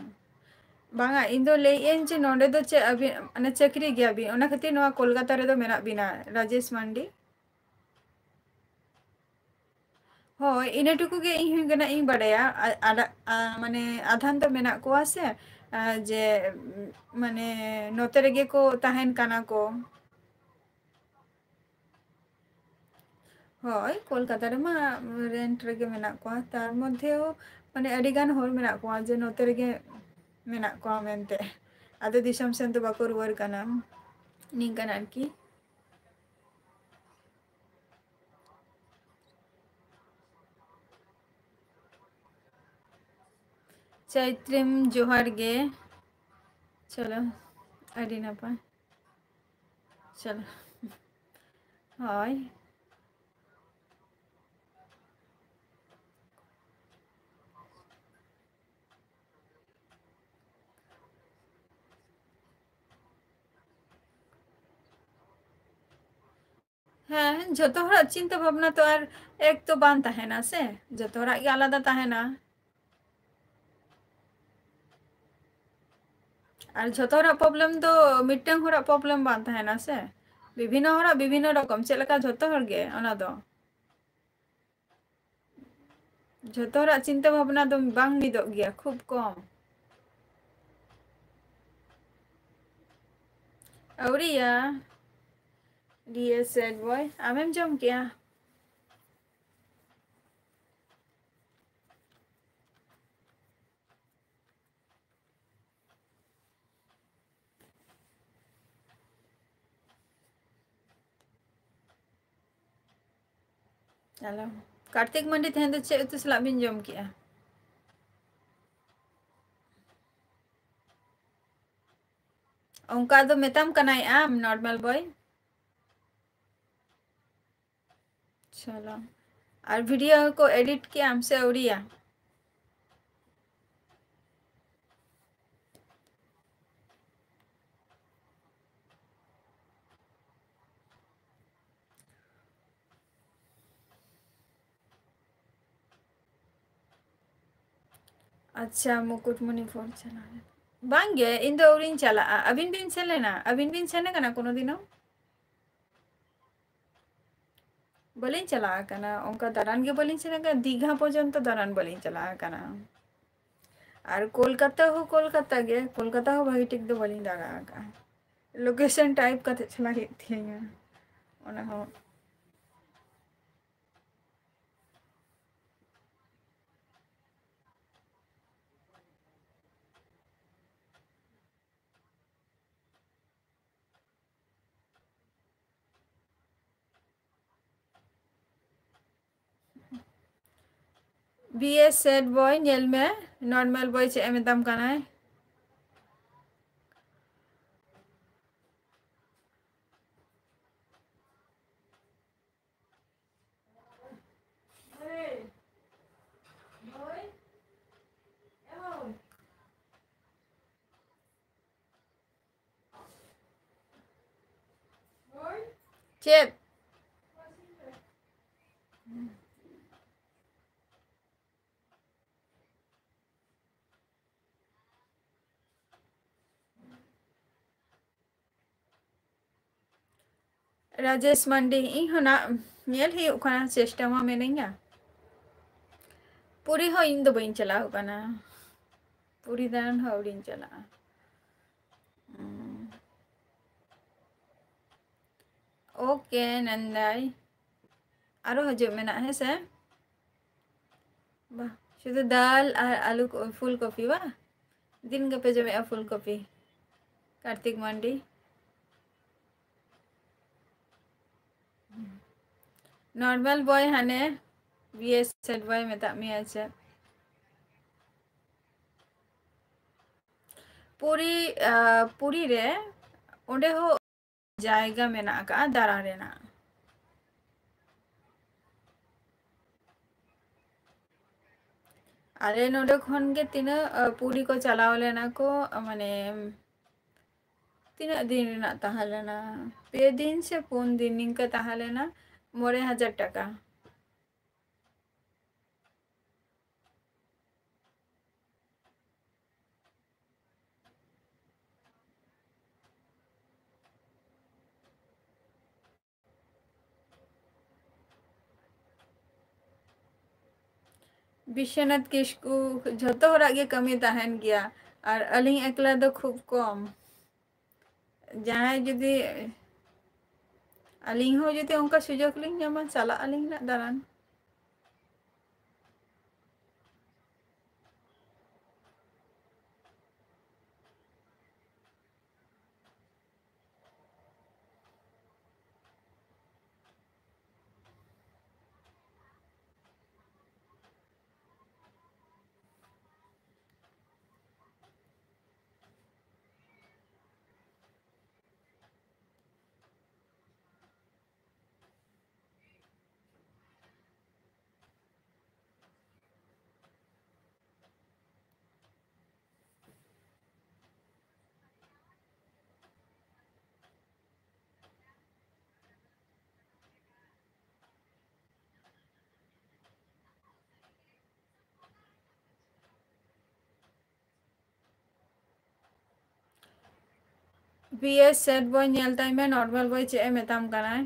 ᱵᱟᱝᱟ, ᱤᱧ ᱫᱚ ᱞᱟᱹᱭᱮᱫ ᱟᱹᱧ ᱡᱮ ᱱᱚᱰᱮ ᱫᱚ ᱪᱮᱫ ᱟᱹᱵᱤᱱ, ᱢᱟᱱᱮ, ᱪᱟᱹᱠᱨᱤ ᱜᱮᱭᱟ ᱵᱤᱱ, ᱚᱱᱟ ᱠᱷᱟᱹᱛᱤᱨ ᱱᱚᱣᱟ ᱠᱳᱞᱠᱟᱛᱟ ᱨᱮᱫᱚ ᱢᱮᱱᱟᱜ ᱵᱤᱱᱟ, ᱨᱟᱡᱮᱥ ᱢᱟᱱᱰᱤ? ᱦᱳᱭ, ᱤᱱᱟᱹ ᱴᱩᱠᱩ ᱜᱮ ᱤᱧ ᱦᱚᱸ ᱜᱟᱱᱟᱜ ᱤᱧ ᱵᱟᱰᱟᱭᱟ᱾ ᱟ-, ᱟᱫᱟ-, ᱟ, ᱢᱟᱱᱮ, ᱟᱫᱷᱟᱱ ᱫᱚ ᱢᱮᱱᱟᱜ ᱠᱚᱣᱟ ᱥᱮ, ᱟ, ᱡᱮ, ᱩᱢ, ᱢᱟᱱᱮ, ᱱᱚᱛᱮ ᱨᱮᱜᱮ ᱠᱚ ᱛᱟᱦᱮᱱ ᱠᱟᱱᱟ ᱠᱚ᱾ ᱦᱳᱭ, ᱠᱳᱞᱠᱟᱛᱟ ᱨᱮᱢᱟ rent ᱨᱮᱜᱮ ᱢᱮᱱᱟᱜ ᱠᱚᱣᱟ᱾ ᱛᱟᱨ ᱢᱚᱫᱽᱫᱷᱮᱣ, ᱢᱟᱱᱮ, ᱟᱹᱰᱤ ᱜᱟᱱ ᱦᱚᱲ ᱢᱮᱱᱟᱜ ᱠᱚᱣᱟ ᱡᱮ ᱱᱚᱛᱮ ᱨᱮᱜᱮ ᱢᱮᱱᱟᱜ ᱠᱚᱣᱟ ᱢᱮᱱᱛᱮ, ᱟᱫᱚ ᱫᱤᱥᱚᱢ ᱥᱮᱱ ᱫᱚ ᱵᱟᱠᱚ ᱨᱩᱣᱟᱹᱲ ᱠᱟᱱᱟ, ᱱᱤᱝᱠᱟᱹᱱ ᱟᱨᱠᱤ᱾ ᱪᱟᱭᱛᱨᱤᱢ, ᱡᱚᱦᱟᱨ ᱜᱮ᱾ ᱪᱚᱞᱚ, ᱟᱹᱰᱤ ᱱᱟᱯᱟᱭ᱾ ᱪᱚᱞᱚ᱾ ᱦᱳᱭ᱾ ᱦᱮᱸ, ᱡᱷᱚᱛᱚ ᱦᱚᱲᱟᱜ ᱪᱤᱱᱛᱟᱹ ᱵᱷᱟᱵᱽᱱᱟ ᱛᱚ ᱟᱨ ᱮᱠ ᱛᱚ ᱵᱟᱝ ᱛᱟᱦᱮᱱᱟ ᱥᱮ, ᱡᱷᱚᱛᱚ ᱦᱚᱲᱟᱜ ᱜᱮ ᱟᱞᱟᱫᱟ ᱛᱟᱦᱮᱱᱟ᱾ ᱟᱨ ᱡᱷᱚᱛᱚ ᱦᱚᱲᱟᱜ problem ᱫᱚ ᱢᱤᱫᱴᱟᱝ ᱦᱚᱲᱟᱜ problem ᱵᱟᱝ ᱛᱟᱦᱮᱱᱟ ᱥᱮ, ᱵᱤᱵᱷᱤᱱᱱᱚ ᱦᱚᱲᱟᱜ ᱵᱤᱵᱷᱤᱱᱱᱚ ᱨᱚᱠᱚᱢ, ᱪᱮᱫ ᱞᱮᱠᱟ ᱡᱷᱚᱛᱚ ᱦᱚᱲ ᱜᱮ, ᱚᱱᱟ ᱫᱚ ᱡᱷᱚᱛᱚ ᱦᱚᱲᱟᱜ ᱪᱤᱱᱛᱟᱹ ᱵᱷᱟᱵᱽᱱᱟ ᱫᱚ ᱵᱟᱝ ᱢᱤᱫᱚᱜ ᱜᱮᱭᱟ, ᱠᱷᱩᱵ ᱠᱚᱢ᱾ ᱟᱹᱣᱨᱤᱭᱟ, ᱰᱤᱭᱮ ᱥᱮᱰ ᱵᱚᱭ, ᱟᱢᱮᱢ ᱡᱚᱢ ᱠᱮᱜᱼᱟ? ᱪᱚᱞᱚ, ᱠᱟᱨᱛᱤᱠ ᱢᱟᱱᱰᱤ, ᱛᱮᱦᱮᱧ ᱫᱚ ᱪᱮᱫ ᱩᱛᱩ ᱥᱟᱞᱟᱜ ᱵᱤᱱ ᱡᱚᱢ ᱠᱮᱜᱼᱟ? ᱚᱱᱠᱟ ᱫᱚ ᱢᱮᱛᱟᱢ ᱠᱟᱱᱟᱭ ᱟᱢ, ᱱᱚᱨᱢᱟᱞ ᱵᱚᱭ᱾ ᱪᱚᱞᱚ, ᱟᱨ ᱵᱷᱤᱰᱤᱭᱳ ᱠᱚ ᱮᱰᱤᱴ ᱠᱮᱜᱼᱟᱢ ᱥᱮ ᱟᱹᱣᱨᱤᱭᱟ? ᱟᱪᱪᱷᱟ, ᱢᱩᱠᱩᱴᱢᱩᱱᱤᱯᱩᱨ ᱪᱟᱞᱟᱣ ᱞᱮᱱᱟ᱾ ᱵᱟᱝᱜᱮ, ᱤᱧ ᱫᱚ ᱟᱹᱣᱨᱤᱧ ᱪᱟᱞᱟᱜᱼᱟ᱾ ᱟᱹᱵᱤᱱ ᱵᱤᱱ ᱥᱮᱱ ᱞᱮᱱᱟ? ᱟᱹᱵᱤᱱ ᱵᱤᱱ ᱥᱮᱱ ᱟᱠᱟᱱᱟ ᱠᱳᱱᱳ ᱫᱤᱱᱚ? ᱵᱟᱹᱞᱤᱧ ᱪᱟᱞᱟᱣ ᱟᱠᱟᱱᱟ, ᱚᱱᱠᱟ ᱫᱟᱬᱟᱱ ᱜᱮ ᱵᱟᱹᱞᱤᱧ ᱥᱮᱱ ᱟᱠᱟᱱᱟ, ᱫᱤᱜᱷᱟ ᱯᱚᱨᱡᱚᱱᱛᱚ ᱫᱟᱬᱟᱱ ᱵᱟᱹᱞᱤᱧ ᱪᱟᱞᱟᱣ ᱟᱠᱟᱱᱟ᱾ ᱟᱨ ᱠᱳᱞᱠᱟᱛᱟ ᱦᱚᱸ ᱠᱳᱞᱠᱟᱛᱟ ᱜᱮ, ᱠᱳᱞᱠᱟᱛᱟ ᱦᱚᱸ ᱵᱷᱟᱜᱮ ᱴᱷᱤᱠ ᱫᱚ ᱵᱟᱹᱞᱤᱧ ᱫᱟᱬᱟ ᱟᱠᱟᱫᱼᱟ᱾ ᱞᱳᱠᱮᱥᱚᱱ ᱴᱟᱭᱤᱯ ᱠᱟᱛᱮ ᱪᱟᱞᱟᱜ ᱦᱩᱭᱩᱜ ᱛᱤᱧᱟᱹ ᱚᱱᱟ ᱦᱚᱸ᱾ ᱵᱤ ᱮᱥ ᱥᱮᱰ ᱵᱚᱭ, ᱧᱮᱞ ᱢᱮ, ᱱᱚᱨᱢᱟᱞ ᱵᱚᱭ ᱪᱮᱫ ᱮ ᱢᱮᱛᱟᱢ ᱠᱟᱱᱟᱭ᱾ ᱪᱮᱫ? ᱨᱟᱡᱮᱥ ᱢᱟᱱᱰᱤ, ᱤᱧ ᱦᱚᱸ ᱱᱟᱜ ᱧᱮᱞ ᱦᱩᱭᱩᱜ ᱠᱟᱱᱟ, ᱪᱮᱥᱴᱟ ᱢᱟ ᱢᱮᱱᱟᱹᱧᱟ᱾ ᱯᱩᱨᱤ ᱦᱚᱸ ᱤᱧ ᱫᱚ ᱵᱟᱹᱧ ᱪᱟᱞᱟᱣ ᱠᱟᱱᱟ, ᱯᱩᱨᱤ ᱫᱟᱬᱟᱱ ᱦᱚᱸ ᱟᱹᱣᱨᱤᱧ ᱪᱟᱞᱟᱜᱼᱟ᱾ ᱩᱸ᱾ ᱳᱠᱮ ᱱᱟᱱᱫᱟᱭ, ᱟᱨᱚ ᱦᱤᱡᱩᱜ ᱢᱮᱱᱟᱜᱼᱟ, ᱦᱮᱸ ᱥᱮ? ᱵᱟ, ᱥᱩᱫᱷᱩ ᱫᱟᱞ ᱟᱨ ᱟᱞᱩ ᱠᱚ, ᱯᱷᱩᱞ ᱠᱚᱯᱤ ᱵᱟ? ᱫᱤᱱ ᱜᱮᱯᱮ ᱡᱚᱢᱮᱜᱼᱟ ᱯᱷᱩᱞ ᱠᱚᱯᱤ? ᱠᱟᱨᱛᱤᱠ ᱢᱟᱱᱰᱤ᱾ ᱱᱚᱨᱢᱟᱞ ᱵᱚᱭ ᱦᱟᱱᱮ ᱵᱤᱭᱮᱥ ᱥᱮᱴ ᱵᱚᱭ ᱢᱮᱛᱟᱜ ᱢᱮᱭᱟ ᱪᱮᱫ? ᱯᱩᱨᱤ, ᱟᱸ, ᱯᱩᱨᱤ ᱨᱮ ᱚᱸᱰᱮ ᱦᱚᱸ ᱡᱟᱭᱜᱟ ᱢᱮᱱᱟᱜ ᱟᱠᱟᱫᱼᱟ ᱫᱟᱬᱟ ᱨᱮᱱᱟᱜ᱾ ᱟᱞᱮ ᱱᱚᱰᱮ ᱠᱷᱚᱱ ᱜᱮ ᱛᱤᱱᱟᱹᱜ, ᱟᱸ, ᱯᱩᱨᱤ ᱠᱚ ᱪᱟᱞᱟᱣ ᱞᱮᱱᱟ ᱠᱚ, ᱢᱟᱱᱮ, ᱛᱤᱱᱟᱹᱜ ᱫᱤᱱ ᱨᱮᱱᱟᱜ ᱛᱟᱦᱮᱸ ᱞᱮᱱᱟ? ᱯᱮ ᱫᱤᱱ ᱥᱮ ᱯᱩᱱ ᱫᱤᱱ ᱱᱤᱝᱠᱟᱹ ᱛᱟᱦᱮᱸ ᱞᱮᱱᱟ, ᱢᱚᱬᱮ ᱦᱟᱡᱟᱨ ᱴᱟᱠᱟ᱾ ᱵᱤᱥᱥᱚᱱᱟᱛᱷ ᱠᱤᱥᱠᱩ, ᱡᱷᱚᱛᱚ ᱦᱚᱲᱟᱜ ᱜᱮ ᱠᱟᱹᱢᱤ ᱛᱟᱦᱮᱱ ᱜᱮᱭᱟ, ᱟᱨ ᱟᱹᱞᱤᱧ ᱮᱠᱞᱟ ᱫᱚ ᱠᱷᱩᱵ ᱠᱚᱢ᱾ ᱡᱟᱦᱟᱸᱭ ᱡᱩᱫᱤ, ᱟᱹᱞᱤᱧ ᱦᱚᱸ ᱡᱩᱫᱤ ᱚᱱᱠᱟ ᱥᱩᱡᱳᱜᱽ ᱞᱤᱧ ᱧᱟᱢᱟ, ᱪᱟᱞᱟᱜ ᱟᱹᱞᱤᱧ ᱱᱟᱜ ᱫᱟᱬᱟᱱ᱾ ᱵᱷᱤ ᱮᱥ ᱥᱮᱴ ᱵᱚᱭ ᱧᱮᱞ ᱛᱟᱭ ᱢᱮ, ᱱᱚᱨᱢᱟᱞ ᱵᱚᱭ ᱪᱮᱫ ᱮ ᱢᱮᱛᱟᱢ ᱠᱟᱱᱟᱭ᱾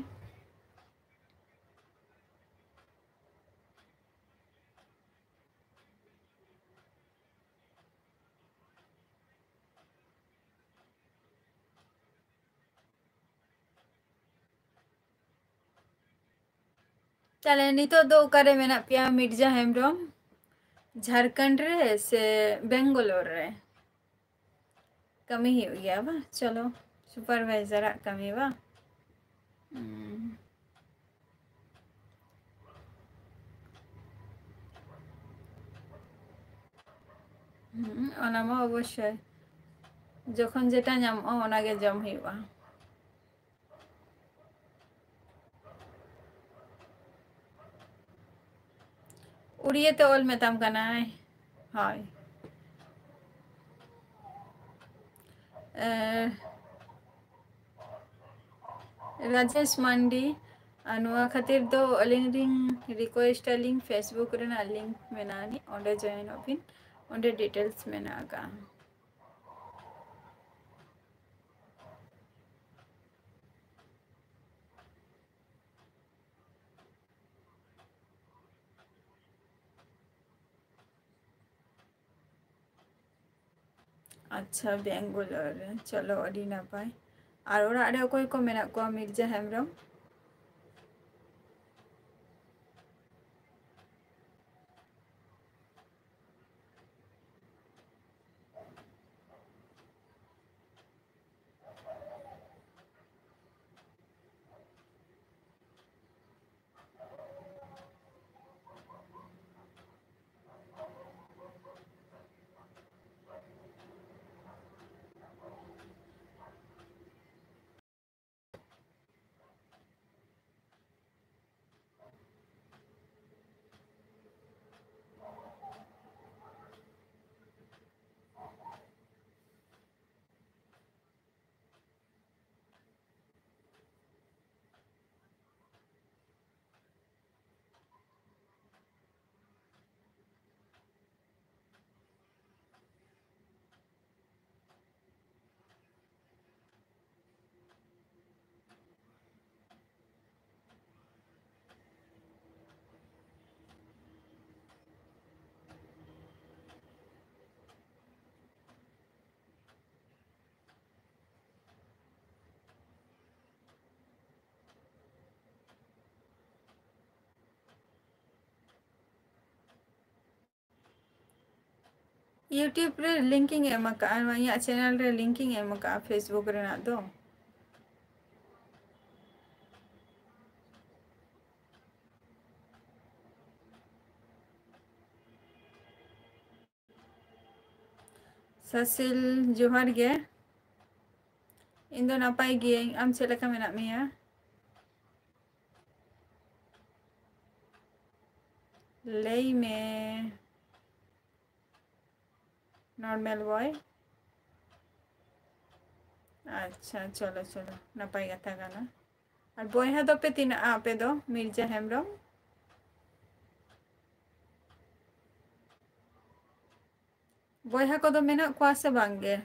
ᱛᱟᱦᱞᱮ ᱱᱤᱛᱚᱜ ᱫᱚ ᱚᱠᱟᱨᱮ ᱢᱮᱱᱟᱜ ᱯᱮᱭᱟ ᱢᱤᱨᱡᱟ ᱦᱮᱢᱵᱨᱚᱢ? ᱡᱷᱟᱲᱠᱷᱚᱸᱰ ᱨᱮ ᱥᱮ ᱵᱮᱝᱜᱟᱞᱳᱨ ᱨᱮ? ᱠᱟᱹᱢᱤ ᱦᱩᱭᱩᱜ ᱜᱮᱭᱟ ᱵᱟᱝ? ᱪᱚᱞᱚ, ᱥᱩᱯᱟᱨᱵᱷᱟᱭᱡᱟᱨᱟᱜ ᱠᱟᱹᱢᱤ ᱵᱟᱝ? ᱦᱩᱸ᱾ ᱦᱩᱸ, ᱚᱱᱟ ᱢᱟ ᱚᱵᱚᱥᱥᱳᱭ, ᱡᱚᱠᱷᱚᱱ ᱡᱮᱴᱟ ᱧᱟᱢᱚᱜᱼᱟ ᱚᱱᱟᱜᱮ ᱡᱚᱢ ᱦᱩᱭᱩᱜᱼᱟ᱾ ᱩᱲᱤᱭᱟᱹ ᱛᱮ ᱚᱞ ᱢᱮᱛᱟᱢ ᱠᱟᱱᱟᱭ᱾ ᱦᱳᱭ᱾ ᱮ, ᱨᱟᱡᱮᱥ ᱢᱟᱱᱰᱤ, ᱟᱨ ᱱᱚᱣᱟ ᱠᱷᱟᱹᱛᱤᱨ ᱫᱚ ᱟᱹᱞᱤᱧ ᱞᱤᱧ ᱨᱤᱠᱣᱮᱥᱴ ᱟᱹᱞᱤᱧ, Facebook ᱨᱮᱱᱟᱜ ᱞᱤᱝᱠ ᱢᱮᱱᱟᱜᱼᱟ ᱟᱹᱱᱤᱡ, ᱚᱸᱰᱮ ᱡᱚᱭᱮᱱᱚᱜ ᱵᱤᱱ, ᱚᱸᱰᱮ ᱰᱤᱴᱮᱞᱥ ᱢᱮᱱᱟᱜ ᱟᱠᱟᱜᱼᱟ᱾ ᱟᱪᱪᱷᱟ, ᱵᱮᱝᱜᱟᱞᱳᱨ ᱨᱮ, ᱪᱚᱞᱚ, ᱟᱹᱰᱤ ᱱᱟᱯᱟᱭ᱾ ᱟᱨ ᱚᱲᱟᱜ ᱨᱮ ᱚᱠᱚᱭ ᱠᱚ ᱢᱮᱱᱟᱜ ᱠᱚᱣᱟ, ᱢᱤᱨᱡᱟ ᱦᱮᱢᱵᱨᱚᱢ? YouTube ᱨᱮ link ᱤᱧ ᱮᱢ ᱟᱠᱟᱫᱼᱟ, ᱱᱚᱣᱟ ᱤᱧᱟᱹᱜ channel ᱨᱮ link ᱤᱧ ᱮᱢ ᱟᱠᱟᱫᱼᱟ Facebook ᱨᱮᱱᱟᱜ ᱫᱚ᱾ ᱥᱟᱥᱤᱞ, ᱡᱚᱦᱟᱨ ᱜᱮ᱾ ᱤᱧ ᱫᱚ ᱱᱟᱯᱟᱭ ᱜᱤᱭᱟᱹᱧ, ᱟᱢ ᱪᱮᱫ ᱞᱮᱠᱟ ᱢᱮᱱᱟᱜ ᱢᱮᱭᱟ? ᱞᱟᱹᱭ ᱢᱮ᱾ Normal boy᱾ ᱟᱪᱪᱷᱟ, ᱪᱚᱞᱚ ᱪᱚᱞᱚ, ᱱᱟᱯᱟᱭ ᱠᱟᱛᱷᱟ ᱠᱟᱱᱟ᱾ ᱟᱨ ᱵᱚᱭᱦᱟ ᱫᱚᱯᱮ ᱛᱤᱱᱟᱹᱜᱼᱟ ᱟᱯᱮ ᱫᱚ, ᱢᱤᱨᱡᱟ ᱦᱮᱢᱵᱨᱚᱢ? ᱵᱚᱭᱦᱟ ᱠᱚᱫᱚ ᱢᱮᱱᱟᱜ ᱠᱚᱣᱟ ᱥᱮ ᱵᱟᱝ ᱜᱮ?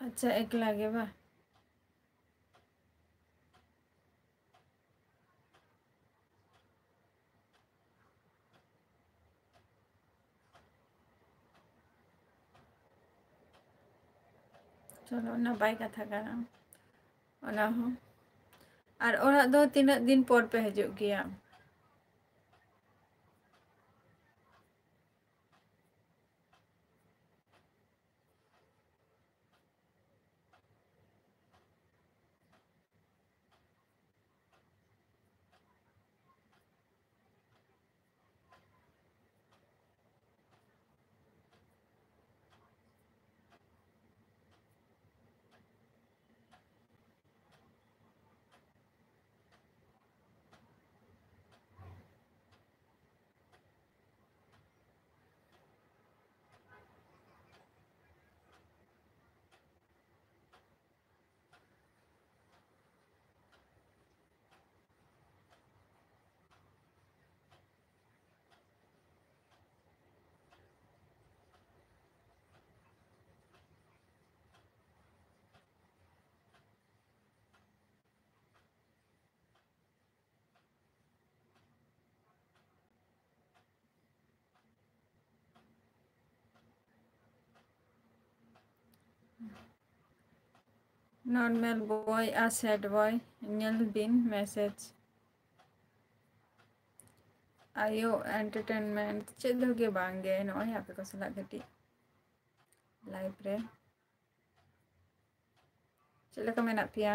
ᱟᱪᱪᱷᱟ, ᱮᱠᱞᱟ ᱜᱮ ᱵᱟ? ᱪᱚᱞᱚ, ᱱᱟᱯᱟᱭ ᱠᱟᱛᱷᱟ ᱠᱟᱱᱟ ᱚᱱᱟ ᱦᱚᱸ᱾ ᱟᱨ ᱚᱲᱟᱜ ᱫᱚ ᱛᱤᱱᱟᱹᱜ ᱫᱤᱱ ᱯᱚᱨ ᱯᱮ ᱦᱤᱡᱩᱜ ᱜᱮᱭᱟ? Normal boy ᱟᱨ sad boy, ᱧᱮᱞ ᱵᱤᱱ message᱾ ᱟᱭᱳ entertainment ᱪᱮᱫ ᱦᱚᱸ ᱜᱮ ᱵᱟᱝ ᱜᱮ, ᱱᱚᱜᱼᱚᱭ ᱟᱯᱮ ᱠᱚ ᱥᱟᱞᱟᱜ ᱠᱟᱹᱴᱤᱡ live ᱨᱮ᱾ ᱪᱮᱫ ᱞᱮᱠᱟ ᱢᱮᱱᱟᱜ ᱯᱮᱭᱟ?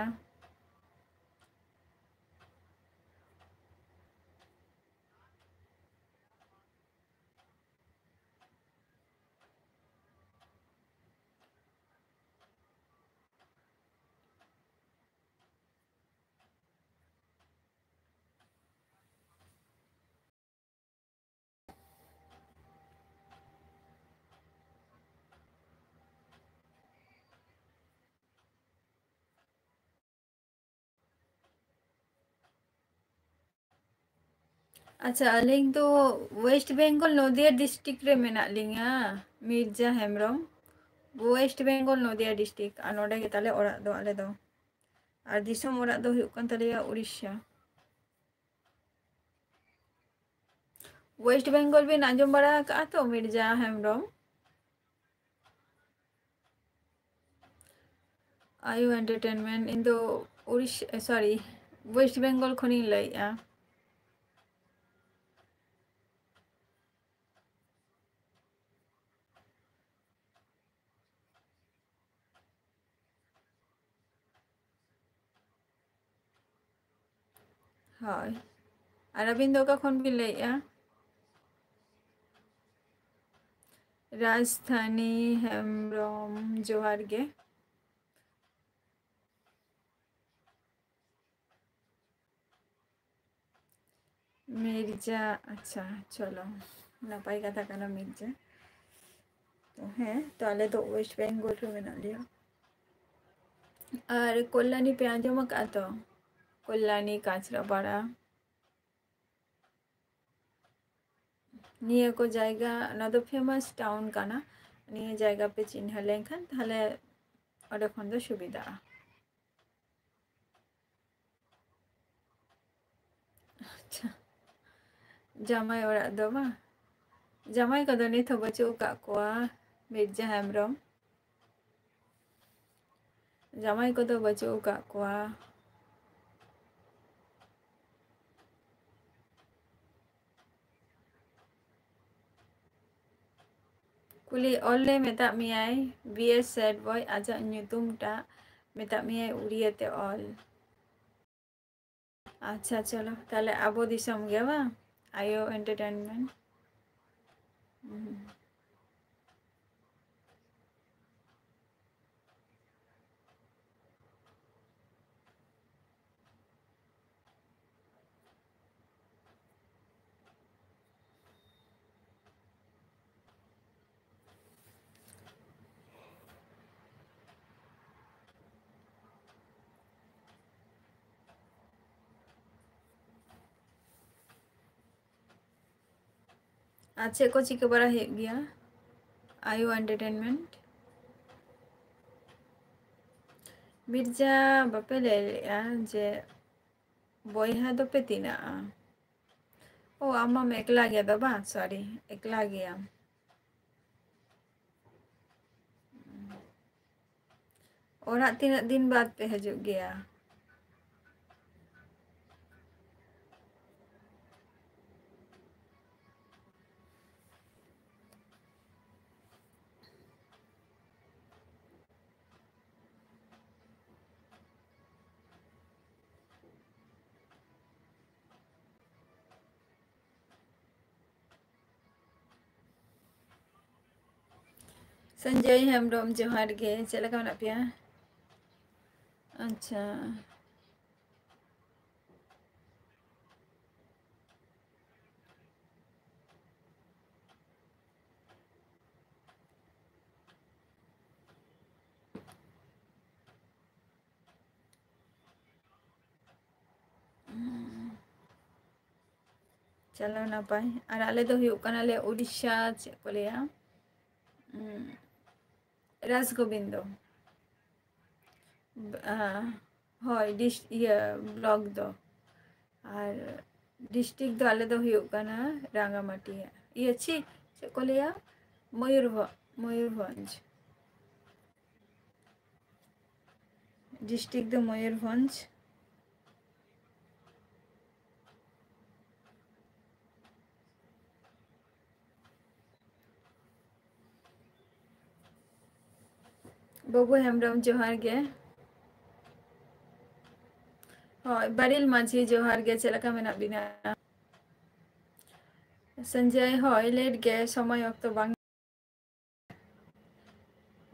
ᱟᱪᱪᱷᱟ, ᱟᱹᱞᱤᱧ ᱫᱚ West Bengal ᱱᱚᱫᱤᱭᱟ district ᱨᱮ ᱢᱮᱱᱟᱜ ᱞᱤᱧᱟ, ᱢᱤᱨᱡᱟ ᱦᱮᱢᱵᱨᱚᱢ᱾ West Bengal ᱱᱚᱫᱤᱭᱟ district, ᱟᱨ ᱱᱚᱰᱮ ᱜᱮ ᱛᱟᱞᱮ ᱚᱲᱟᱜ ᱫᱚ ᱟᱞᱮ ᱫᱚ᱾ ᱟᱨ ᱫᱤᱥᱚᱢ ᱚᱲᱟᱜ ᱫᱚ ᱦᱩᱭᱩᱜ ᱠᱟᱱ ᱛᱟᱞᱮᱭᱟ ᱩᱲᱤᱥᱥᱟ᱾ West Bengal ᱵᱤᱱ ᱟᱸᱡᱚᱢ ᱵᱟᱲᱟ ᱟᱠᱟᱫᱼᱟ ᱛᱚ, ᱢᱤᱨᱡᱟ ᱦᱮᱢᱵᱨᱚᱢ? ᱟᱭᱳ entertainment, ᱤᱧ ᱫᱚ ᱩᱲᱤᱥᱥᱟ, sorry, West Bengal ᱠᱷᱚᱱᱤᱧ ᱞᱟᱹᱭᱮᱫᱼᱟ᱾ ᱦᱳᱭ, ᱟᱨ ᱟᱹᱵᱤᱱ ᱫᱚ ᱚᱠᱟ ᱠᱷᱚᱱ ᱵᱤᱱ ᱞᱟᱹᱭᱮᱫᱼᱟ? ᱨᱟᱡᱽᱫᱷᱟᱱᱤ ᱦᱮᱢᱵᱨᱚᱢ, ᱡᱚᱦᱟᱨ ᱜᱮ᱾ ᱢᱤᱨᱡᱟ, ᱟᱪᱪᱷᱟ, ᱪᱚᱞᱚ, ᱱᱟᱯᱟᱭ ᱠᱟᱛᱷᱟ ᱠᱟᱱᱟ ᱢᱤᱨᱡᱟ᱾ ᱛᱚ ᱦᱮᱸ, ᱛᱚ ᱟᱞᱮ ᱫᱚ West Bengal ᱨᱮ ᱢᱮᱱᱟᱜ ᱞᱮᱭᱟ᱾ ᱟᱨ ᱠᱚᱞᱭᱟᱱᱤ ᱯᱮ ᱟᱸᱡᱚᱢ ᱟᱠᱟᱫᱼᱟ ᱛᱚ? ᱠᱚᱞᱭᱟᱱᱤ, ᱠᱟᱪᱨᱟᱯᱟᱲᱟ, ᱱᱤᱭᱟᱹ ᱠᱚ ᱡᱟᱭᱜᱟ, ᱱᱚᱣᱟ ᱫᱚ famous town ᱠᱟᱱᱟ᱾ ᱱᱤᱭᱟᱹ ᱡᱟᱭᱜᱟ ᱯᱮ ᱪᱤᱱᱦᱟᱹ ᱞᱮᱱᱠᱷᱟᱱ ᱛᱟᱦᱞᱮ ᱚᱸᱰᱮ ᱠᱷᱚᱱ ᱫᱚ ᱥᱩᱵᱤᱫᱷᱟᱜᱼᱟ᱾ ᱟᱪᱪᱷᱟ, ᱡᱟᱢᱟᱭ ᱚᱲᱟᱜ ᱫᱚ ᱵᱟᱝ, ᱡᱟᱢᱟᱭ ᱠᱚᱫᱚ ᱱᱤᱛ ᱦᱚᱸ ᱵᱟᱹᱪᱩᱜ ᱟᱠᱟᱫ ᱠᱚᱣᱟ, ᱢᱤᱨᱡᱟ ᱦᱮᱢᱵᱨᱚᱢ᱾ ᱡᱟᱶᱟᱭ ᱠᱚᱫᱚ ᱵᱟᱹᱪᱩᱜ ᱟᱠᱟᱫ ᱠᱚᱣᱟ᱾ ᱠᱩᱞᱤ ᱚᱞ ᱞᱮ ᱢᱮᱛᱟᱜ ᱢᱮᱭᱟᱭ, B S sad boy ᱟᱡᱟᱜ ᱧᱩᱛᱩᱢ ᱴᱟᱜ ᱢᱮᱛᱟᱜ ᱢᱮᱭᱟᱭ ᱩᱲᱤᱭᱟᱹ ᱛᱮ ᱚᱞ᱾ ᱟᱪᱪᱷᱟ, ᱪᱚᱞᱚ ᱛᱟᱦᱞᱮ ᱟᱵᱚ ᱫᱤᱥᱚᱢ ᱜᱮ ᱵᱟᱝ, ᱟᱭᱳ entertainment᱾ ᱦᱩᱸ᱾ ᱟᱨ ᱪᱮᱫ ᱠᱚ ᱪᱤᱠᱟᱹ ᱵᱟᱲᱟ ᱦᱩᱭᱩᱜ ᱜᱮᱭᱟ ᱟᱭᱳ entertainment? ᱵᱤᱨᱡᱟ, ᱵᱟᱯᱮ ᱞᱟᱹᱭ ᱞᱮᱜᱼᱟ ᱡᱮ ᱵᱚᱭᱦᱟ ᱫᱚᱯᱮ ᱛᱤᱱᱟᱹᱜᱼᱟ? ᱳ, ᱟᱢ ᱢᱟᱢ ᱮᱠᱞᱟ ᱜᱮᱭᱟ ᱫᱚ ᱵᱟᱝ? Sorry, ᱮᱠᱞᱟ ᱜᱮᱭᱟᱢ᱾ ᱚᱲᱟᱜ ᱛᱤᱱᱟᱹᱜ ᱫᱤᱱ ᱵᱟᱫᱽ ᱯᱮ ᱦᱤᱡᱩᱜ ᱜᱮᱭᱟ? ᱥᱚᱧᱡᱚᱭ ᱦᱮᱢᱵᱨᱚᱢ, ᱡᱚᱦᱟᱨ ᱜᱮ, ᱪᱮᱫ ᱞᱮᱠᱟ ᱢᱮᱱᱟᱜ ᱯᱮᱭᱟ? ᱟᱪᱪᱷᱟ᱾ ᱪᱚᱞᱚ ᱱᱟᱯᱟᱭ᱾ ᱟᱨ ᱟᱞᱮ ᱫᱚ ᱦᱩᱭᱩᱜ ᱠᱟᱱᱟᱞᱮ ᱩᱲᱤᱥᱥᱟ, ᱪᱮᱫ ᱠᱚ ᱞᱟᱹᱭᱟ? ᱩᱸ, ᱨᱟᱡᱽᱜᱳᱵᱤᱱᱫᱚ᱾ ᱵ-, ᱟ, ᱦᱳᱭ, ᱰᱤᱥ-, ᱤᱭᱟᱹ, block ᱫᱚ᱾ ᱟᱨ district ᱫᱚ ᱟᱞᱮ ᱫᱚ ᱦᱩᱭᱩᱜ ᱠᱟᱱᱟ ᱨᱟᱝᱜᱟᱢᱟᱴᱤ᱾ ᱤᱭᱟᱹ, ᱪᱷᱤ, ᱪᱮᱫ ᱠᱚ ᱞᱟᱹᱭᱟ? ᱢᱚᱭᱩᱨᱵᱷᱚ-, ᱢᱚᱭᱩᱨᱵᱷᱚᱸᱡᱽ᱾ District ᱫᱚ ᱢᱚᱭᱩᱨᱵᱷᱚᱸᱡᱽ᱾ ᱵᱟᱹᱵᱩ ᱦᱮᱢᱵᱨᱚᱢ, ᱡᱚᱦᱟᱨ ᱜᱮ᱾ ᱦᱳᱭ, ᱵᱟᱨᱤᱞ ᱢᱟᱹᱡᱷᱤ, ᱡᱚᱦᱟᱨ ᱜᱮ᱾ ᱪᱮᱫ ᱞᱮᱠᱟ ᱢᱮᱱᱟᱜ ᱵᱤᱱᱟ? ᱥᱚᱧᱡᱚᱭ, ᱦᱳᱭ, ᱞᱮᱴ ᱜᱮ, ᱥᱚᱢᱚᱭ ᱚᱠᱛᱚ ᱵᱟᱝ᱾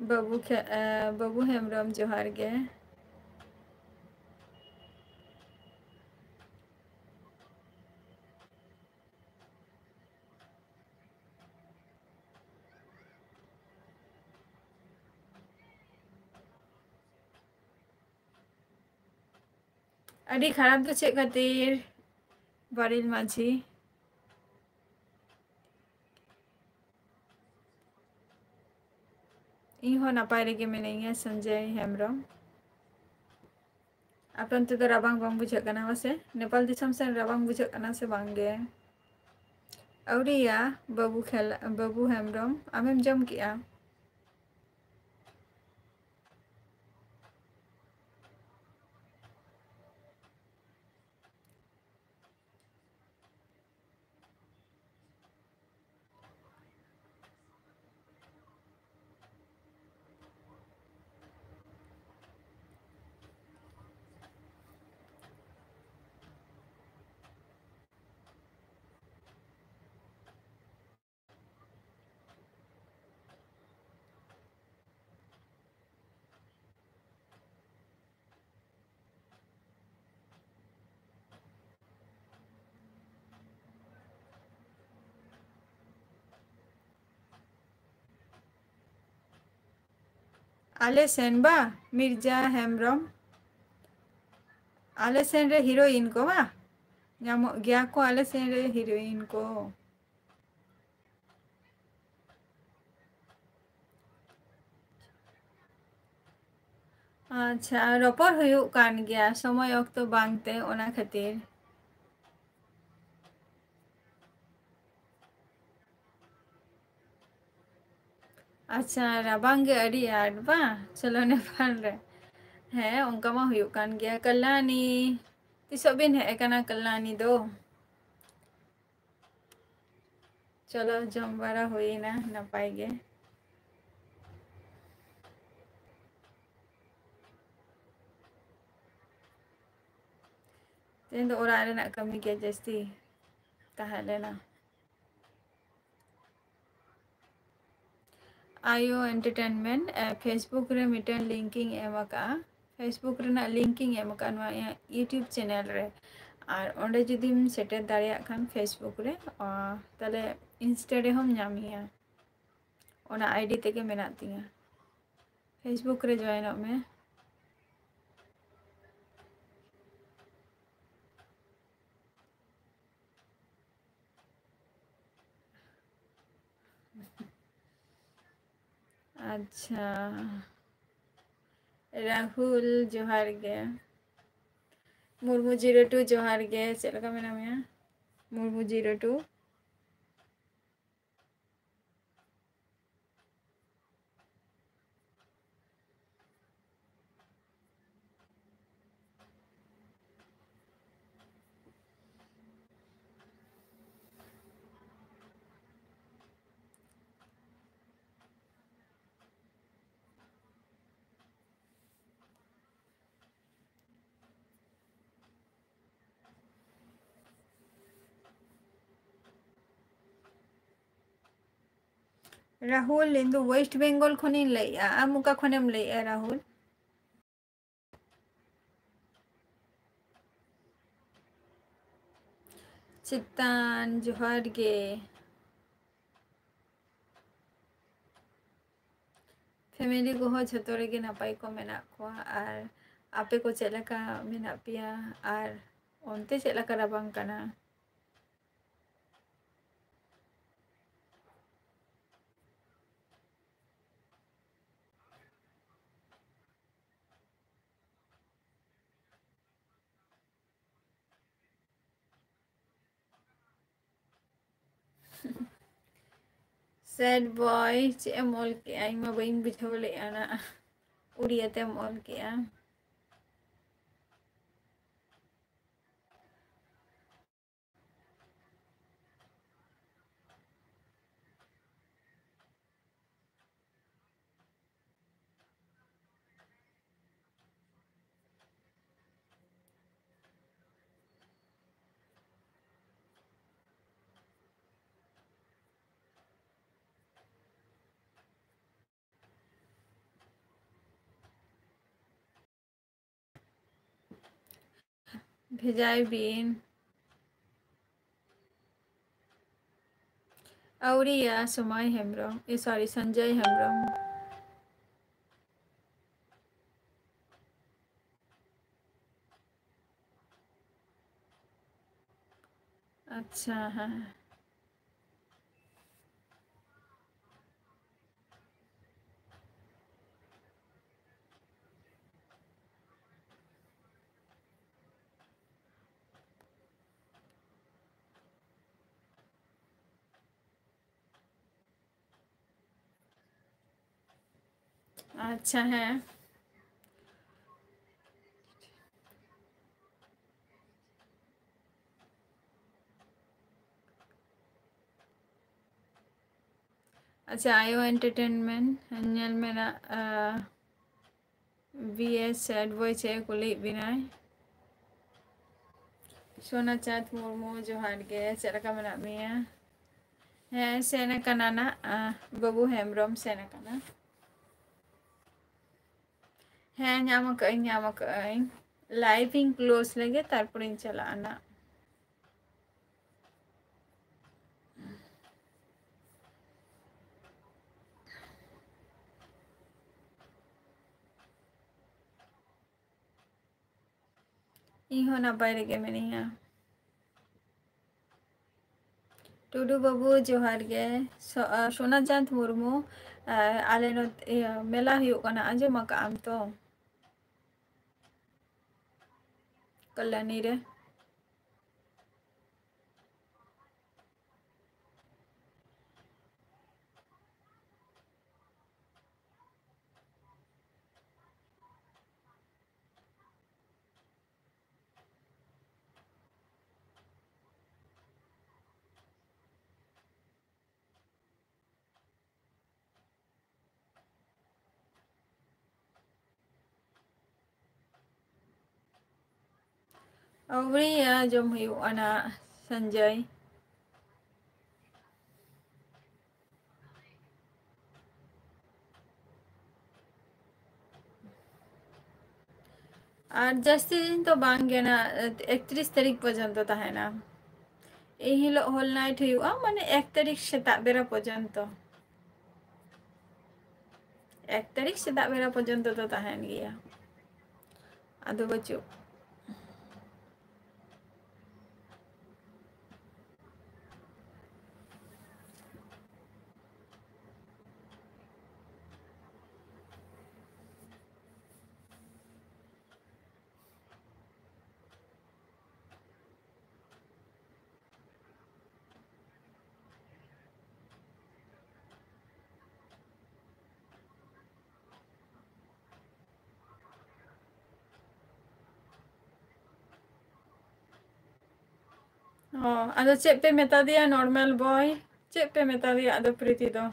ᱵᱟᱹᱵᱩ ᱠᱷᱮ-, ᱮ, ᱵᱟᱹᱵᱩ ᱦᱮᱢᱵᱨᱚᱢ, ᱡᱚᱦᱟᱨ ᱜᱮ᱾ ᱟᱹᱰᱤ ᱠᱷᱟᱨᱟᱯ ᱫᱚ ᱪᱮᱫ ᱠᱷᱟᱹᱛᱤᱨ, ᱵᱟᱨᱤᱞ ᱢᱟᱹᱡᱷᱤ? ᱤᱧ ᱦᱚᱸ ᱱᱟᱯᱟᱭ ᱨᱮᱜᱮ ᱢᱮᱱᱟᱹᱧᱟ, ᱥᱚᱧᱡᱚᱭ ᱦᱮᱢᱵᱨᱚᱢ᱾ ᱟᱯᱮ ᱚᱱᱛᱮ ᱫᱚ ᱨᱟᱵᱟᱝ ᱵᱟᱝ ᱵᱩᱡᱷᱟᱹᱜ ᱠᱟᱱᱟ ᱵᱟᱥᱮ? ᱱᱮᱯᱟᱞ ᱫᱤᱥᱚᱢ ᱥᱮᱱ ᱨᱟᱵᱟᱝ ᱵᱩᱡᱷᱟᱹᱜ ᱠᱟᱱᱟ ᱥᱮ ᱵᱟᱝ ᱜᱮ? ᱟᱹᱣᱨᱤᱭᱟ, ᱵᱟᱹᱵᱩ ᱠᱷᱮᱞ-, ᱵᱟᱹᱵᱩ ᱦᱮᱢᱵᱨᱚᱢ, ᱟᱢᱮᱢ ᱡᱚᱢ ᱠᱮᱜᱼᱟ? ᱟᱞᱮ ᱥᱮᱱ ᱵᱟ, ᱢᱤᱨᱡᱟ ᱦᱮᱢᱵᱨᱚᱢ, ᱟᱞᱮ ᱥᱮᱱ ᱨᱮ ᱦᱤᱨᱳᱭᱤᱱ ᱠᱚ ᱵᱟ, ᱧᱟᱢᱚᱜ ᱜᱮᱭᱟ ᱠᱚ ᱟᱞᱮ ᱥᱮᱱ ᱨᱮ ᱦᱤᱨᱳᱭᱤᱱ ᱠᱚ᱾ ᱟᱪᱪᱷᱟ, ᱨᱚᱯᱚᱲ ᱦᱩᱭᱩᱜ ᱠᱟᱱ ᱜᱮᱭᱟ, ᱥᱚᱢᱚᱭ ᱚᱠᱛᱚ ᱵᱟᱝᱛᱮ, ᱚᱱᱟ ᱠᱷᱟᱹᱛᱤᱨ᱾ ᱟᱪᱪᱷᱟ, ᱨᱟᱵᱟᱝ ᱜᱮ ᱟᱹᱰᱤ ᱟᱸᱴ ᱵᱟᱝ? ᱪᱚᱞᱚ ᱱᱮᱯᱟᱞ ᱨᱮ᱾ ᱦᱮᱸ, ᱚᱱᱠᱟ ᱢᱟ ᱦᱩᱭᱩᱜ ᱠᱟᱱ ᱜᱮᱭᱟ᱾ ᱠᱟᱞᱞᱟᱱᱤ, ᱛᱤᱥᱚᱜ ᱵᱤᱱ ᱦᱮᱡ ᱟᱠᱟᱱᱟ ᱠᱟᱞᱞᱟᱱᱤ ᱫᱚ? ᱪᱚᱞᱚ, ᱡᱚᱢ ᱵᱟᱲᱟ ᱦᱩᱭᱱᱟ ᱱᱟᱯᱟᱭ ᱜᱮ᱾ ᱛᱮᱦᱮᱧ ᱫᱚ ᱚᱲᱟᱜ ᱨᱮᱱᱟᱜ ᱠᱟᱹᱢᱤ ᱜᱮ ᱡᱟᱹᱥᱛᱤ ᱛᱟᱦᱮᱸ ᱞᱮᱱᱟ᱾ ᱟᱭᱳ Entertainment, ᱮ, Facebook ᱨᱮ ᱢᱤᱫᱴᱮᱱ link ᱤᱧ ᱮᱢ ᱟᱠᱟᱫᱼᱟ᱾ Facebook ᱨᱮᱱᱟᱜ link ᱤᱧ ᱮᱢ ᱟᱠᱟᱫᱼᱟ ᱱᱚᱣᱟ ᱤᱧᱟᱹᱜ YouTube channel ᱨᱮ᱾ ᱟᱨ ᱚᱸᱰᱮ ᱡᱩᱫᱤᱢ ᱥᱮᱴᱮᱨ ᱫᱟᱲᱮᱭᱟᱜ ᱠᱷᱟᱱ Facebook ᱨᱮ, ᱚ, ᱛᱟᱦᱞᱮ Insta ᱨᱮᱦᱚᱸᱢ ᱧᱟᱢᱤᱧᱟ᱾ ᱚᱱᱟ ID ᱛᱮᱜᱮ ᱢᱮᱱᱟᱜ ᱛᱤᱧᱟᱹ᱾ Facebook ᱨᱮ join ᱚᱜ ᱢᱮ᱾ ᱟᱪᱪᱷᱟ, ᱨᱟᱦᱩᱞ ᱡᱚᱦᱟᱨ ᱜᱮ᱾ ᱢᱩᱨᱢᱩ zero two ᱡᱚᱦᱟᱨ ᱜᱮ, ᱪᱮᱫ ᱞᱮᱠᱟ ᱢᱮᱱᱟᱜ ᱢᱮᱭᱟ ᱢᱩᱨᱢᱩ zero two? ᱨᱟᱦᱩᱞ, ᱤᱧ ᱫᱚ West Bengal ᱠᱷᱚᱱᱤᱧ ᱞᱟᱹᱭᱮᱜᱼᱟ᱾ ᱟᱢ ᱚᱠᱟ ᱠᱷᱚᱱᱮᱢ ᱞᱟᱹᱭᱮᱜᱼᱟ ᱨᱟᱦᱩᱞ? ᱪᱮᱛᱟᱱ ᱡᱚᱦᱟᱨ ᱜᱮ᱾ Family ᱠᱚᱦᱚᱸ ᱡᱷᱚᱛᱚ ᱨᱮᱜᱮ ᱱᱟᱯᱟᱭ ᱠᱚ ᱢᱮᱱᱟᱜ ᱠᱚᱣᱟ᱾ ᱟᱨ ᱟᱯᱮ ᱠᱚ ᱪᱮᱫ ᱞᱮᱠᱟ ᱢᱮᱱᱟᱜ ᱯᱮᱭᱟ? ᱟᱨ ᱚᱱᱛᱮ ᱪᱮᱫ ᱞᱮᱠᱟ ᱨᱟᱵᱟᱝ ᱠᱟᱱᱟ? Sad boy, ᱪᱮᱫ ᱮᱢ ᱚᱞ ᱠᱮᱜᱼᱟ? ᱤᱧ ᱢᱟ ᱵᱟᱹᱧ ᱵᱩᱡᱷᱟᱹᱣ ᱞᱮᱜᱼᱟ ᱚᱱᱟ ᱩᱲᱤᱭᱟ ᱛᱮᱢ ᱚᱞ ᱠᱮᱜᱼᱟ᱾ ᱵᱷᱮᱡᱟᱭ ᱵᱤᱱ᱾ ᱟᱹᱣᱨᱤᱭᱟ, ᱥᱚᱢᱟᱭ ᱦᱮᱢᱵᱨᱚᱢ, ᱮ, sorry, ᱥᱚᱧᱡᱚᱭ ᱦᱮᱢᱵᱨᱚᱢ᱾ ᱟᱪᱪᱷᱟ, ᱦᱮᱸ᱾ ᱟᱪᱪᱷᱟ, ᱦᱮᱸ᱾ ᱟᱪᱪᱷᱟ, ᱟᱭᱳ entertainment ᱧᱮᱞ ᱢᱮᱱᱟᱜ, ᱟ, ᱵᱤ ᱮᱥ sad boy ᱪᱮᱫ ᱮ ᱠᱩᱞᱤᱭᱮᱫ ᱵᱮᱱᱟᱭ? ᱥᱳᱱᱟ ᱪᱟᱸᱫᱽ ᱢᱩᱨᱢᱩ, ᱡᱚᱦᱟᱨ ᱜᱮ, ᱪᱮᱫ ᱞᱮᱠᱟ ᱢᱮᱱᱟᱜ ᱢᱮᱭᱟ? ᱦᱮᱸ, ᱥᱮᱱ ᱟᱠᱟᱱᱟ ᱱᱟᱜ, ᱟ, ᱵᱟᱹᱵᱩ ᱦᱮᱢᱵᱨᱚᱢ ᱥᱮᱱ ᱟᱠᱟᱱᱟ᱾ ᱦᱮᱸ, ᱧᱟᱢ ᱟᱠᱟᱫᱟᱹᱧ, ᱧᱟᱢ ᱟᱠᱟᱫᱟᱹᱧ᱾ Live ᱤᱧ close ᱞᱮᱜᱮ, ᱛᱟᱨᱯᱚᱨᱮᱧ ᱪᱟᱞᱟᱜᱼᱟ ᱱᱟᱜ᱾ ᱤᱧ ᱦᱚᱸ ᱱᱟᱯᱟᱭ ᱨᱮᱜᱮ ᱢᱤᱱᱟᱹᱧᱟ᱾ ᱴᱩᱰᱩ ᱵᱟᱹᱵᱩ, ᱡᱚᱦᱟᱨ ᱜᱮ᱾ ᱥᱚ-, ᱟ, ᱥᱳᱱᱟᱪᱟᱸᱫᱽ ᱢᱩᱨᱢᱩ, ᱟ, ᱟᱞᱮ ᱱᱚᱛᱮ, ᱤᱭᱟᱹ, ᱢᱮᱞᱟ ᱦᱩᱭᱩᱜ ᱠᱟᱱᱟ, ᱟᱸᱡᱚᱢ ᱟᱠᱟᱫ ᱟᱢ ᱛᱚ? ᱠᱚᱞᱞᱟᱱᱤ ᱨᱮ᱾ ᱟᱹᱣᱨᱤᱭᱟ, ᱡᱚᱢ ᱦᱩᱭᱩᱜᱼᱟ ᱱᱟᱜ, ᱥᱚᱧᱡᱚᱭ᱾ ᱟᱨ ᱡᱟᱹᱥᱛᱤ ᱫᱤᱱ ᱫᱚ ᱵᱟᱝ ᱜᱮ ᱱᱟ, ᱮᱠᱛᱨᱤᱥ ᱛᱟᱹᱨᱤᱠᱷ ᱯᱚᱨᱡᱚᱱᱛᱚ ᱛᱟᱦᱮᱱᱟ᱾ ᱮᱱ ᱦᱤᱞᱳᱜ ᱦᱳᱞ ᱱᱟᱭᱤᱴ ᱦᱩᱭᱩᱜᱼᱟ, ᱢᱟᱱᱮ ᱮᱠ ᱛᱟᱹᱨᱤᱠᱷ ᱥᱮᱛᱟᱜ ᱵᱮᱲᱟ ᱯᱚᱨᱡᱚᱱᱛᱚ᱾ ᱮᱠ ᱛᱟᱹᱨᱤᱠᱷ ᱥᱮᱛᱟᱜ ᱵᱮᱲᱟ ᱯᱚᱨᱡᱚᱱᱛᱚ ᱫᱚ ᱛᱟᱦᱮᱱ ᱜᱮᱭᱟ, ᱟᱫᱚ ᱵᱟᱹᱪᱩᱜ᱾ ᱚ, ᱟᱫᱚ ᱪᱮᱫ ᱯᱮ ᱢᱮᱛᱟ ᱫᱮᱭᱟ ᱱᱚᱨᱢᱟᱞ ᱵᱚᱭ? ᱪᱮᱫ ᱯᱮ ᱢᱮᱛᱟ ᱫᱮᱭᱟ ᱟᱫᱚ ᱯᱨᱤᱛᱤ ᱫᱚ?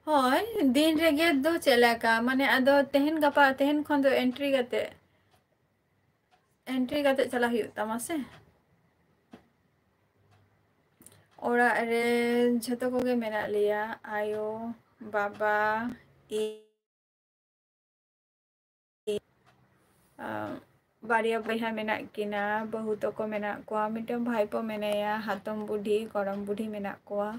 ᱦᱳᱭ, ᱫᱤᱱ ᱨᱮᱜᱮ ᱫᱚ ᱪᱮᱫ ᱞᱮᱠᱟ? ᱢᱟᱱᱮ ᱟᱫᱚ ᱛᱮᱦᱮᱧ ᱜᱟᱯᱟ, ᱛᱮᱦᱮᱧ ᱠᱷᱚᱱ ᱫᱚ ᱮᱱᱴᱨᱤ ᱠᱟᱛᱮ, ᱮᱱᱴᱨᱤ ᱠᱟᱛᱮ ᱪᱟᱞᱟᱜ ᱦᱩᱭᱩᱜ ᱛᱟᱢᱟ ᱥᱮ᱾ ᱚᱲᱟᱜ ᱨᱮ ᱡᱷᱚᱛᱚ ᱠᱚᱜᱮ ᱢᱮᱱᱟᱜ ᱞᱮᱭᱟ, ᱟᱭᱳ, ᱵᱟᱵᱟ, ᱤᱧ, ᱟᱸ, ᱵᱟᱨᱭᱟ ᱵᱚᱭᱦᱟ ᱢᱮᱱᱟᱜ ᱠᱤᱱᱟ, ᱵᱟᱹᱦᱩ ᱛᱟᱠᱚ ᱢᱮᱱᱟᱜ ᱠᱚᱣᱟ, ᱢᱤᱫᱴᱟᱝ ᱵᱷᱟᱭᱯᱳ ᱢᱮᱱᱟᱭᱟ, ᱦᱟᱛᱚᱢ ᱵᱩᱰᱷᱤ, ᱜᱚᱲᱚᱢ ᱵᱩᱰᱷᱤ ᱢᱮᱱᱟᱜ ᱠᱚᱣᱟ᱾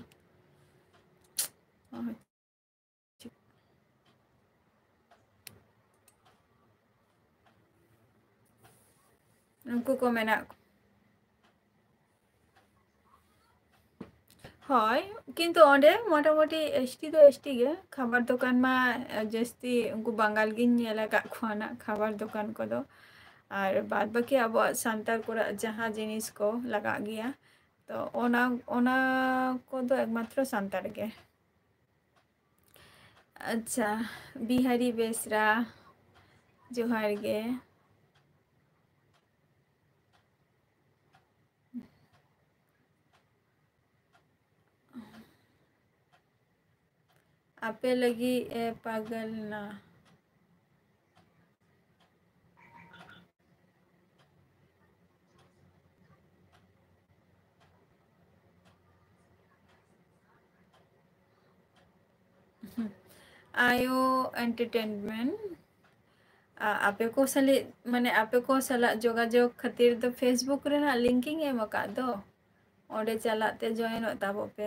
ᱩᱱᱠᱩ ᱠᱚ ᱢᱮᱱᱟᱜ ᱠᱚ᱾ ᱦᱳᱭ, ᱠᱤᱱᱛᱩ ᱚᱸᱰᱮ ᱢᱚᱴᱟᱢᱩᱴᱤ ᱮᱥ ᱴᱤ ᱫᱚ ᱮᱥ ᱴᱤ ᱜᱮ᱾ ᱠᱷᱟᱵᱟᱨ ᱫᱚᱠᱟᱱ ᱢᱟ ᱡᱟᱹᱥᱛᱤ ᱩᱱᱠᱩ ᱵᱟᱝᱜᱟᱞ ᱜᱤᱧ ᱧᱮᱞ ᱟᱠᱟᱫ ᱠᱚᱣᱟ ᱱᱟᱜ, ᱠᱷᱟᱵᱟᱨ ᱫᱚᱠᱟᱱ ᱠᱚᱫᱚ᱾ ᱟᱨ ᱵᱟᱫ ᱵᱟᱹᱠᱤ ᱟᱵᱚᱣᱟᱜ ᱥᱟᱱᱛᱟᱲ ᱠᱚᱨᱮ ᱡᱟᱦᱟᱸ ᱡᱤᱱᱤᱥ ᱠᱚ ᱞᱟᱜᱟᱜ ᱜᱮᱭᱟ, ᱛᱚ ᱚᱱᱟ, ᱚᱱᱟ ᱠᱚᱫᱚ ᱮᱠᱢᱟᱛᱨᱚ ᱥᱟᱱᱛᱟᱲ ᱜᱮ᱾ ᱟᱪᱪᱷᱟ, ᱵᱤᱦᱟᱨᱤ ᱵᱮᱥᱨᱟ, ᱡᱚᱦᱟᱨ ᱜᱮ᱾ ᱟᱯᱮ ᱞᱟᱹᱜᱤᱫ ᱮ ᱯᱟᱜᱟᱞ ᱱᱟ᱾ ᱟᱭᱳ ᱮᱱᱴᱟᱨᱴᱮᱱᱢᱮᱱᱴ᱾ ᱟ-, ᱟᱯᱮ ᱠᱚ ᱥᱟᱞᱟᱜ, ᱢᱟᱱᱮ, ᱟᱯᱮ ᱠᱚ ᱥᱟᱞᱟᱜ ᱡᱳᱜᱟᱡᱳᱜᱽ ᱠᱷᱟᱹᱛᱤᱨ ᱫᱚ Facebook ᱨᱮᱱᱟᱜ link ᱤᱧ ᱮᱢ ᱟᱠᱟᱫ ᱫᱚ, ᱚᱸᱰᱮ ᱪᱟᱞᱟᱜ ᱛᱮ ᱡᱚᱭᱮᱱᱚᱜ ᱛᱟᱵᱚ ᱯᱮ᱾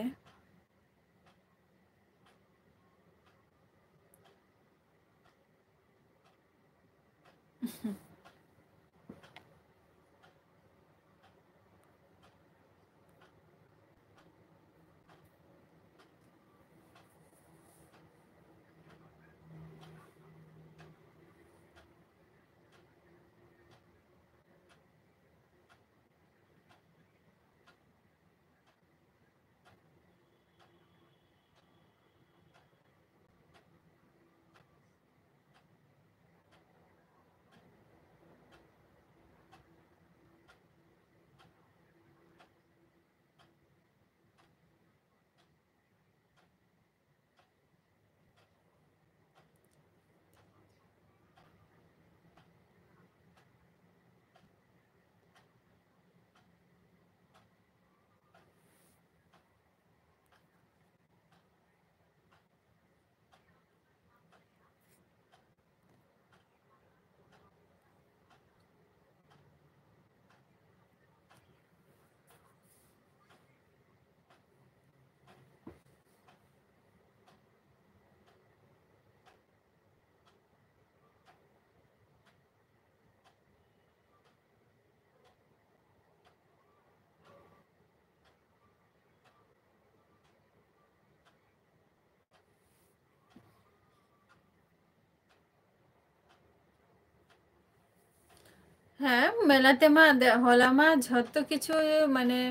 ᱦᱮᱸ, ᱢᱮᱞᱟ ᱛᱮᱢᱟ ᱫᱮ-, ᱦᱚᱞᱟ ᱢᱟ ᱡᱷᱚᱛᱚ ᱠᱤᱪᱷᱩ, ᱢᱟᱱᱮ,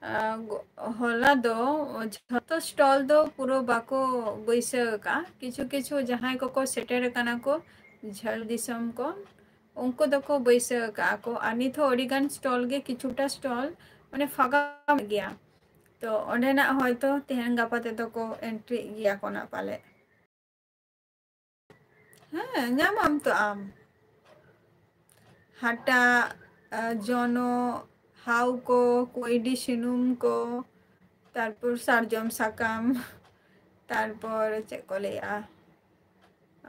ᱟ, ᱜᱚ-, ᱦᱚᱞᱟ ᱫᱚ ᱡᱷᱚᱛᱚ stall ᱫᱚ ᱯᱩᱨᱟᱹ ᱵᱟᱠᱚ ᱵᱟᱹᱭᱥᱟᱹᱣ ᱟᱠᱟᱫᱼᱟ᱾ ᱠᱤᱪᱷᱩ ᱠᱤᱪᱷᱩ ᱡᱟᱦᱟᱸᱭ ᱠᱚᱠᱚ ᱥᱮᱴᱮᱨ ᱟᱠᱟᱱᱟ ᱠᱚ ᱡᱷᱟᱹᱞ ᱫᱤᱥᱚᱢ ᱠᱚ, ᱩᱱᱠᱩ ᱫᱚᱠᱚ ᱵᱟᱹᱭᱥᱟᱹᱣ ᱟᱠᱟᱫᱼᱟ ᱠᱚ᱾ ᱟᱨ ᱱᱤᱛ ᱦᱚᱸ ᱟᱹᱰᱤ ᱜᱟᱱ stall ᱜᱮ, ᱠᱤᱪᱷᱩᱴᱟ stall, ᱢᱟᱱᱮ, ᱯᱷᱟᱸᱠᱟ ᱜᱮᱭᱟ᱾ ᱛᱚ, ᱚᱸᱰᱮᱱᱟᱜ ᱦᱚᱭᱛᱚ ᱛᱮᱦᱮᱧ ᱜᱟᱯᱟ ᱛᱮᱫᱚ ᱠᱚ entry ᱜᱮᱭᱟ ᱠᱚ ᱱᱟᱜ ᱯᱟᱞᱮ᱾ ᱦᱮᱸ, ᱧᱟᱢᱟᱢ ᱛᱚ ᱟᱢ᱾ ᱦᱟᱴᱟᱜ, ᱟ, ᱡᱚᱱᱚᱜ, ᱦᱟᱣ ᱠᱚ, ᱠᱩᱸᱭᱰᱤ ᱥᱩᱱᱩᱢ ᱠᱚ, ᱛᱟᱨᱯᱚᱨ ᱥᱟᱨᱡᱚᱢ ᱥᱟᱠᱟᱢ, ᱛᱟᱨᱯᱚᱨ ᱪᱮᱫ ᱠᱚ ᱞᱟᱹᱭᱟ,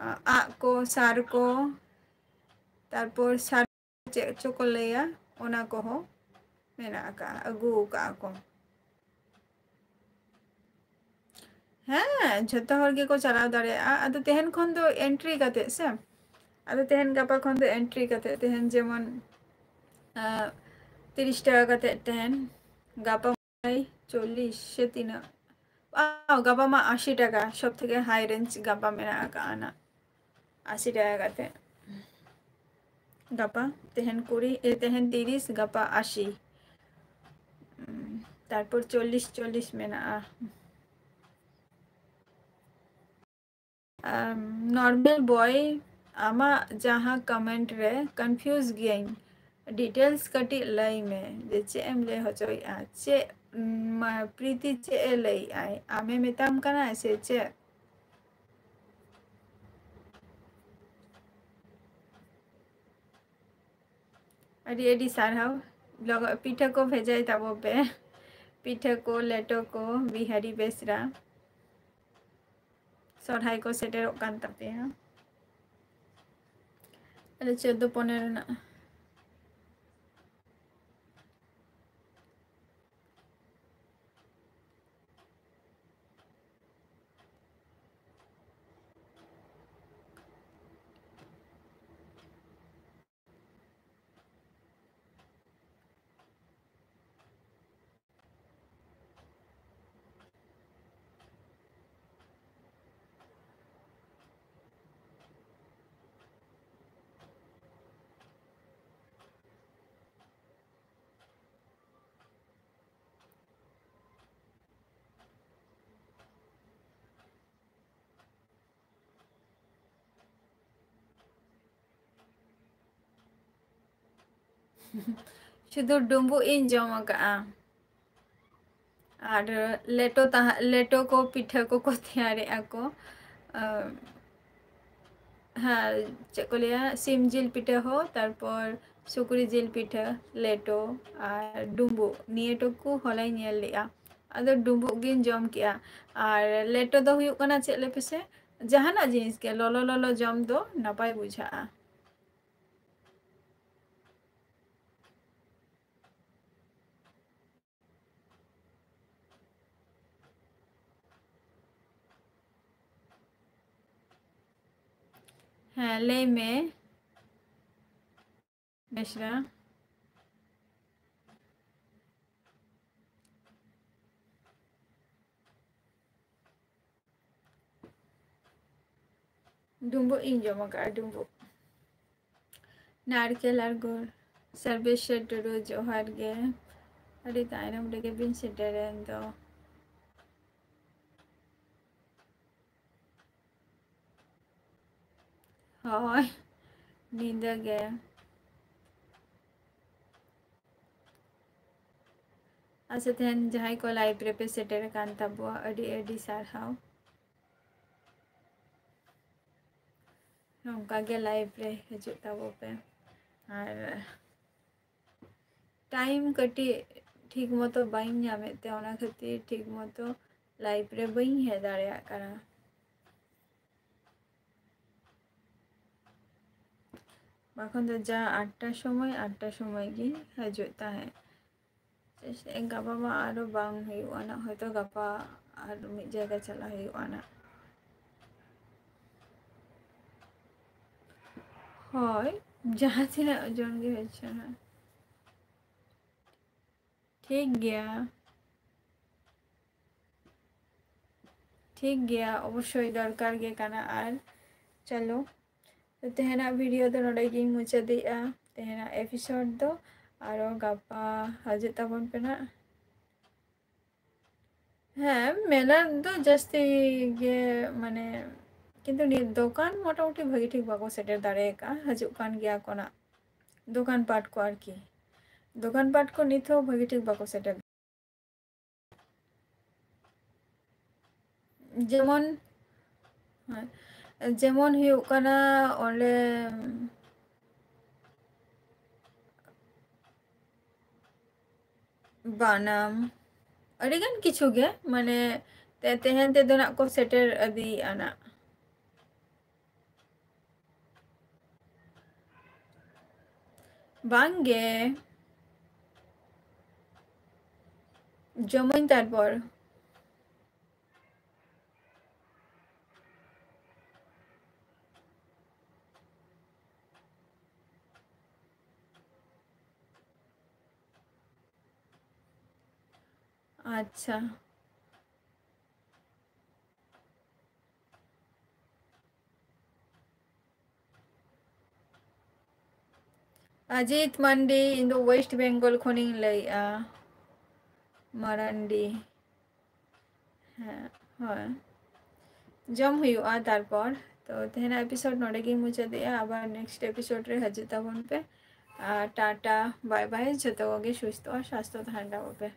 ᱟᱸ, ᱟᱜ ᱠᱚ, ᱥᱟᱨ ᱠᱚ, ᱛᱟᱨᱯᱚᱨ ᱥᱟᱨ ᱪᱮᱫ ᱪᱚ ᱠᱚ ᱞᱟᱹᱭᱟ, ᱚᱱᱟ ᱠᱚᱦᱚᱸ ᱢᱮᱱᱟᱜ ᱟᱠᱟᱫᱼᱟ, ᱟᱹᱜᱩ ᱟᱠᱟᱫᱼᱟ ᱠᱚ᱾ ᱦᱮᱸ, ᱡᱷᱚᱛᱚ ᱦᱚᱲ ᱜᱮᱠᱚ ᱪᱟᱞᱟᱣ ᱫᱟᱲᱮᱭᱟᱜᱼᱟ᱾ ᱟᱫᱚ ᱛᱮᱦᱮᱧ ᱠᱷᱚᱱ ᱫᱚ entry ᱠᱟᱛᱮᱫ ᱥᱮ, ᱟᱫᱚ ᱛᱮᱦᱮᱧ ᱜᱟᱯᱟ ᱠᱷᱚᱱ ᱫᱚ entry ᱠᱟᱛᱮᱫ, ᱛᱮᱦᱮᱧ ᱡᱮᱢᱚᱱ, ᱟᱸ, ᱛᱤᱨᱤᱥ ᱴᱟᱠᱟ ᱠᱟᱛᱮᱫ ᱛᱟᱦᱮᱱ, ᱜᱟᱯᱟ ᱪᱚᱞᱞᱤᱥ ᱥᱮ ᱛᱤᱱᱟᱹᱜ? ᱣᱟᱣ, ᱜᱟᱯᱟ ᱢᱟ ᱟᱥᱤ ᱴᱟᱠᱟ, ᱥᱚᱵ ᱛᱷᱮᱠᱮ high range ᱜᱟᱯᱟ ᱢᱮᱱᱟᱜ ᱟᱠᱟᱫᱼᱟ ᱱᱟᱜ, ᱟᱥᱤ ᱴᱟᱠᱟ ᱠᱟᱛᱮ᱾ ᱜᱟᱯᱟ ᱛᱮᱦᱮᱧ ᱠᱩᱲᱤ, ᱮ, ᱛᱮᱦᱮᱧ ᱛᱤᱨᱤᱥ, ᱜᱟᱯᱟ ᱟᱥᱤ᱾ ᱩᱸ, ᱛᱟᱨᱯᱚᱨ ᱪᱚᱞᱞᱤᱥ, ᱪᱚᱞᱞᱤᱥ ᱢᱮᱱᱟᱜᱼᱟ᱾ ᱟᱢ, normal boy, ᱟᱢᱟᱜ ᱡᱟᱦᱟᱸ comment ᱨᱮ confuse ᱜᱤᱭᱟᱹᱧ, details ᱠᱟᱹᱴᱤᱡ ᱞᱟᱹᱭ ᱢᱮ ᱡᱮ ᱪᱮᱫ ᱮᱢ ᱞᱟᱹᱭ ᱦᱚᱪᱚᱭᱮᱫᱼᱟ, ᱪᱮᱫ, ᱩᱢ, ᱢᱟ, ᱯᱨᱤᱛᱤ ᱪᱮᱫ ᱮ ᱞᱟᱹᱭᱮᱫᱼᱟᱭ, ᱟᱢᱮ ᱢᱮᱛᱟᱢ ᱠᱟᱱᱟ ᱥᱮ ᱪᱮᱫ? ᱟᱹᱰᱤ ᱟᱹᱰᱤ ᱥᱟᱨᱦᱟᱣ᱾ ᱞᱚᱜᱚ-, ᱯᱤᱴᱷᱟᱹ ᱠᱚ ᱵᱷᱮᱡᱟᱭ ᱛᱟᱵᱚ ᱯᱮ, ᱯᱤᱴᱷᱟᱹ ᱠᱚ, ᱞᱮᱴᱚ ᱠᱚ, ᱵᱤᱦᱟᱨᱤ ᱵᱮᱥᱨᱟ᱾ ᱥᱚᱨᱦᱟᱭ ᱠᱚ ᱥᱮᱴᱮᱨᱚᱜ ᱠᱟᱱ ᱛᱟᱯᱮᱭᱟ᱾ ᱟᱞᱮ ᱪᱳᱫᱫᱳ ᱯᱚᱱᱮᱨᱚ ᱨᱮᱱᱟᱜ᱾ ᱥᱩᱫᱷᱩ ᱰᱩᱸᱵᱩᱜ ᱤᱧ ᱡᱚᱢ ᱟᱠᱟᱫᱼᱟ᱾ ᱟᱨ ᱞᱮᱴᱚ ᱛᱟᱦᱮᱸ, ᱞᱮᱴᱚ ᱠᱚ, ᱯᱤᱴᱷᱟᱹ ᱠᱚᱠᱚ ᱛᱮᱭᱟᱨᱮᱫᱼᱟ ᱠᱚ᱾ ᱟᱨ, ᱦᱮᱸ, ᱪᱮᱫ ᱠᱚ ᱞᱟᱹᱭᱟ, ᱥᱤᱢ ᱡᱤᱞ ᱯᱤᱴᱷᱟᱹ ᱦᱚᱸ, ᱛᱟᱨᱯᱚᱨ ᱥᱩᱠᱨᱤ ᱡᱤᱞ ᱯᱤᱴᱷᱟᱹ, ᱞᱮᱴᱚ ᱟᱨ ᱰᱩᱸᱵᱩᱜ, ᱱᱤᱭᱟᱹ ᱴᱩᱠᱩ ᱦᱚᱞᱟᱧ ᱧᱮᱞ ᱞᱮᱫᱼᱟ᱾ ᱟᱫᱚ ᱰᱩᱸᱵᱩᱜ ᱜᱤᱧ ᱡᱚᱢ ᱠᱮᱜᱼᱟ᱾ ᱟᱨ ᱞᱮᱴᱚ ᱫᱚ ᱦᱩᱭᱩᱜ ᱠᱟᱱᱟ ᱪᱮᱫ ᱞᱮ ᱯᱮᱥᱮ, ᱡᱟᱦᱟᱱᱟᱜ ᱡᱤᱱᱤᱥ ᱜᱮ ᱞᱚᱞᱚ ᱞᱚᱞᱚ ᱡᱚᱢ ᱫᱚ ᱱᱟᱯᱟᱭ ᱵᱩᱡᱷᱟᱹᱜᱼᱟ᱾ ᱦᱮᱸ, ᱞᱟᱹᱭ ᱢᱮ ᱵᱮᱥᱨᱟ᱾ ᱰᱩᱸᱵᱩᱜ ᱤᱧ ᱡᱚᱢ ᱟᱠᱟᱫᱼᱟ, ᱰᱩᱸᱵᱩᱜ᱾ ᱱᱟᱨᱠᱮᱞ ᱟᱨ ᱜᱩᱲ᱾ ᱥᱚᱨᱵᱮᱥᱥᱚᱨ ᱴᱩᱰᱩ, ᱡᱚᱦᱟᱨ ᱜᱮ᱾ ᱟᱹᱰᱤ ᱛᱟᱭᱱᱚᱢ ᱨᱮᱜᱮ ᱵᱤᱱ ᱥᱮᱴᱮᱨᱮᱱ ᱫᱚ᱾ ᱦᱳᱭ, ᱧᱤᱫᱟᱹ ᱜᱮ᱾ ᱟᱪᱪᱷᱟ, ᱛᱮᱦᱮᱧ ᱡᱟᱦᱟᱸᱭ ᱠᱚ live ᱨᱮᱯᱮ ᱥᱮᱴᱮᱨ ᱟᱠᱟᱱ ᱛᱟᱵᱚᱣᱟ, ᱟᱹᱰᱤ ᱟᱹᱰᱤ ᱥᱟᱨᱦᱟᱣ᱾ ᱱᱚᱝᱠᱟ ᱜᱮ live ᱨᱮ ᱦᱤᱡᱩᱜ ᱛᱟᱵᱚ ᱯᱮ᱾ ᱟᱨ time ᱠᱟᱹᱴᱤᱡ ᱴᱷᱤᱠ ᱢᱚᱛᱚ ᱵᱟᱹᱧ ᱧᱟᱢᱮᱫ ᱛᱮ, ᱚᱱᱟ ᱠᱷᱟᱹᱛᱤᱨ ᱴᱷᱤᱠ ᱢᱚᱛᱚ live ᱨᱮ ᱵᱟᱹᱧ ᱦᱮᱡ ᱫᱟᱲᱮᱭᱟᱜ ᱠᱟᱱᱟ᱾ ᱵᱟᱠᱷᱟᱱ ᱫᱚ ᱡᱟ ᱟᱴᱴᱟ ᱥᱚᱢᱚᱭ, ᱟᱴᱴᱟ ᱥᱚᱢᱚᱭ ᱜᱤᱧ ᱦᱤᱡᱩᱜ ᱛᱟᱦᱮᱸᱫ᱾ ᱪᱮᱥᱴᱟᱭᱟᱹᱧ, ᱜᱟᱯᱟ ᱢᱟ ᱟᱨᱚ ᱵᱟᱝ ᱦᱩᱭᱩᱜᱼᱟ ᱱᱟᱜ, ᱦᱚᱭᱛᱚ ᱜᱟᱯᱟ ᱟᱨ ᱢᱤᱫ ᱡᱟᱭᱜᱟ ᱪᱟᱞᱟᱜ ᱦᱩᱭᱩᱜᱼᱟ ᱱᱟᱜ᱾ ᱦᱳᱭ, ᱡᱟᱦᱟᱸ ᱛᱤᱱᱟᱹᱜ ᱡᱚᱱ ᱜᱮ ᱦᱩᱭ ᱦᱚᱪᱚᱱ ᱦᱟᱸᱜ᱾ ᱴᱷᱤᱠ ᱜᱮᱭᱟ, ᱴᱷᱤᱠ ᱜᱮᱭᱟ, ᱚᱵᱚᱥᱥᱳᱭ ᱫᱚᱨᱠᱟᱨ ᱜᱮ ᱠᱟᱱᱟ᱾ ᱟᱨ ᱪᱚᱞᱚ, ᱛᱮᱦᱮᱧᱟᱜ video ᱫᱚ ᱱᱚᱰᱮ ᱜᱤᱧ ᱢᱩᱪᱟᱹᱫᱮᱜᱼᱟ, ᱛᱮᱦᱮᱧᱟᱜ episode ᱫᱚ᱾ ᱟᱨᱚ ᱜᱟᱯᱟ ᱦᱤᱡᱩᱜ ᱛᱟᱵᱚᱱ ᱯᱮ ᱱᱟᱜ᱾ ᱦᱮᱸ, ᱢᱮᱞᱟ ᱫᱚ ᱡᱟᱹᱥᱛᱤ ᱜᱮ, ᱢᱟᱱᱮ, ᱠᱤᱱᱛᱩ ᱱᱤᱭᱟᱹ ᱫᱚᱠᱟᱱ ᱢᱚᱴᱟᱢᱩᱴᱤ ᱵᱷᱟᱹᱜᱤ ᱴᱷᱤᱠ ᱵᱟᱠᱚ ᱥᱮᱴᱮᱨ ᱫᱟᱲᱮ ᱟᱠᱟᱫᱼᱟ᱾ ᱦᱤᱡᱩᱜ ᱠᱟᱱ ᱜᱮᱭᱟ ᱠᱚ ᱱᱟᱜ, ᱫᱚᱠᱟᱱ ᱯᱟᱴ ᱠᱚ ᱟᱨᱠᱤ᱾ ᱫᱚᱠᱟᱱ ᱯᱟᱴ ᱠᱚ ᱱᱤᱛ ᱦᱚᱸ ᱵᱷᱟᱹᱜᱤ ᱴᱷᱤᱠ ᱵᱟᱠᱚ ᱥᱮᱴᱮᱨ᱾ ᱡᱮᱢᱚᱱ, ᱦᱳᱭ, ᱡᱮᱢᱚᱱ ᱦᱩᱭᱩᱜ ᱠᱟᱱᱟ ᱚᱸᱰᱮ ᱵᱟᱱᱟᱢ, ᱟᱹᱰᱤᱜᱟᱱ ᱠᱤᱪᱷᱩ ᱜᱮ, ᱢᱟᱱᱮ ᱛᱮ-, ᱛᱮᱦᱮᱧ ᱛᱮᱫᱚ ᱱᱟᱜ ᱠᱚ ᱥᱮᱴᱮᱨ ᱤᱫᱤᱭᱮᱫᱼᱟ ᱱᱟᱜ᱾ ᱵᱟᱝ ᱜᱮ, ᱡᱚᱢᱟᱹᱧ ᱛᱟᱨᱯᱚᱨ᱾ ᱟᱪᱪᱷᱟ᱾ ᱟᱡᱤᱛ ᱢᱟᱱᱰᱤ, ᱤᱧ ᱫᱚ ᱳᱭᱮᱥᱴ ᱵᱮᱝᱜᱚᱞ ᱠᱷᱚᱱᱤᱧ ᱞᱟᱹᱭᱮᱜᱼᱟ᱾ ᱢᱟᱨᱟᱱᱰᱤ᱾ ᱦᱮᱸ, ᱦᱳᱭ᱾ ᱡᱚᱢ ᱦᱩᱭᱩᱜᱼᱟ ᱛᱟᱨᱯᱚᱨ᱾ ᱛᱚ, ᱛᱮᱦᱮᱧᱟᱜ ᱮᱯᱤᱥᱳᱰ ᱱᱚᱰᱮ ᱜᱤᱧ ᱢᱩᱪᱟᱹᱫᱮᱜᱼᱟ᱾ ᱟᱵᱟᱨ ᱱᱮᱠᱥᱴ ᱮᱯᱤᱥᱳᱰ ᱨᱮ ᱦᱤᱡᱩᱜ ᱛᱟᱵᱚᱱ ᱯᱮ᱾ ᱟᱨ ᱴᱟᱴᱟ, ᱵᱟᱭ ᱵᱟᱭ, ᱡᱷᱚᱛᱚ ᱠᱚᱜᱮ ᱥᱩᱥᱛᱷᱚ ᱟᱨ ᱥᱟᱥᱛᱷᱚ ᱛᱟᱦᱮᱱ ᱛᱟᱵᱚᱱ ᱯᱮ᱾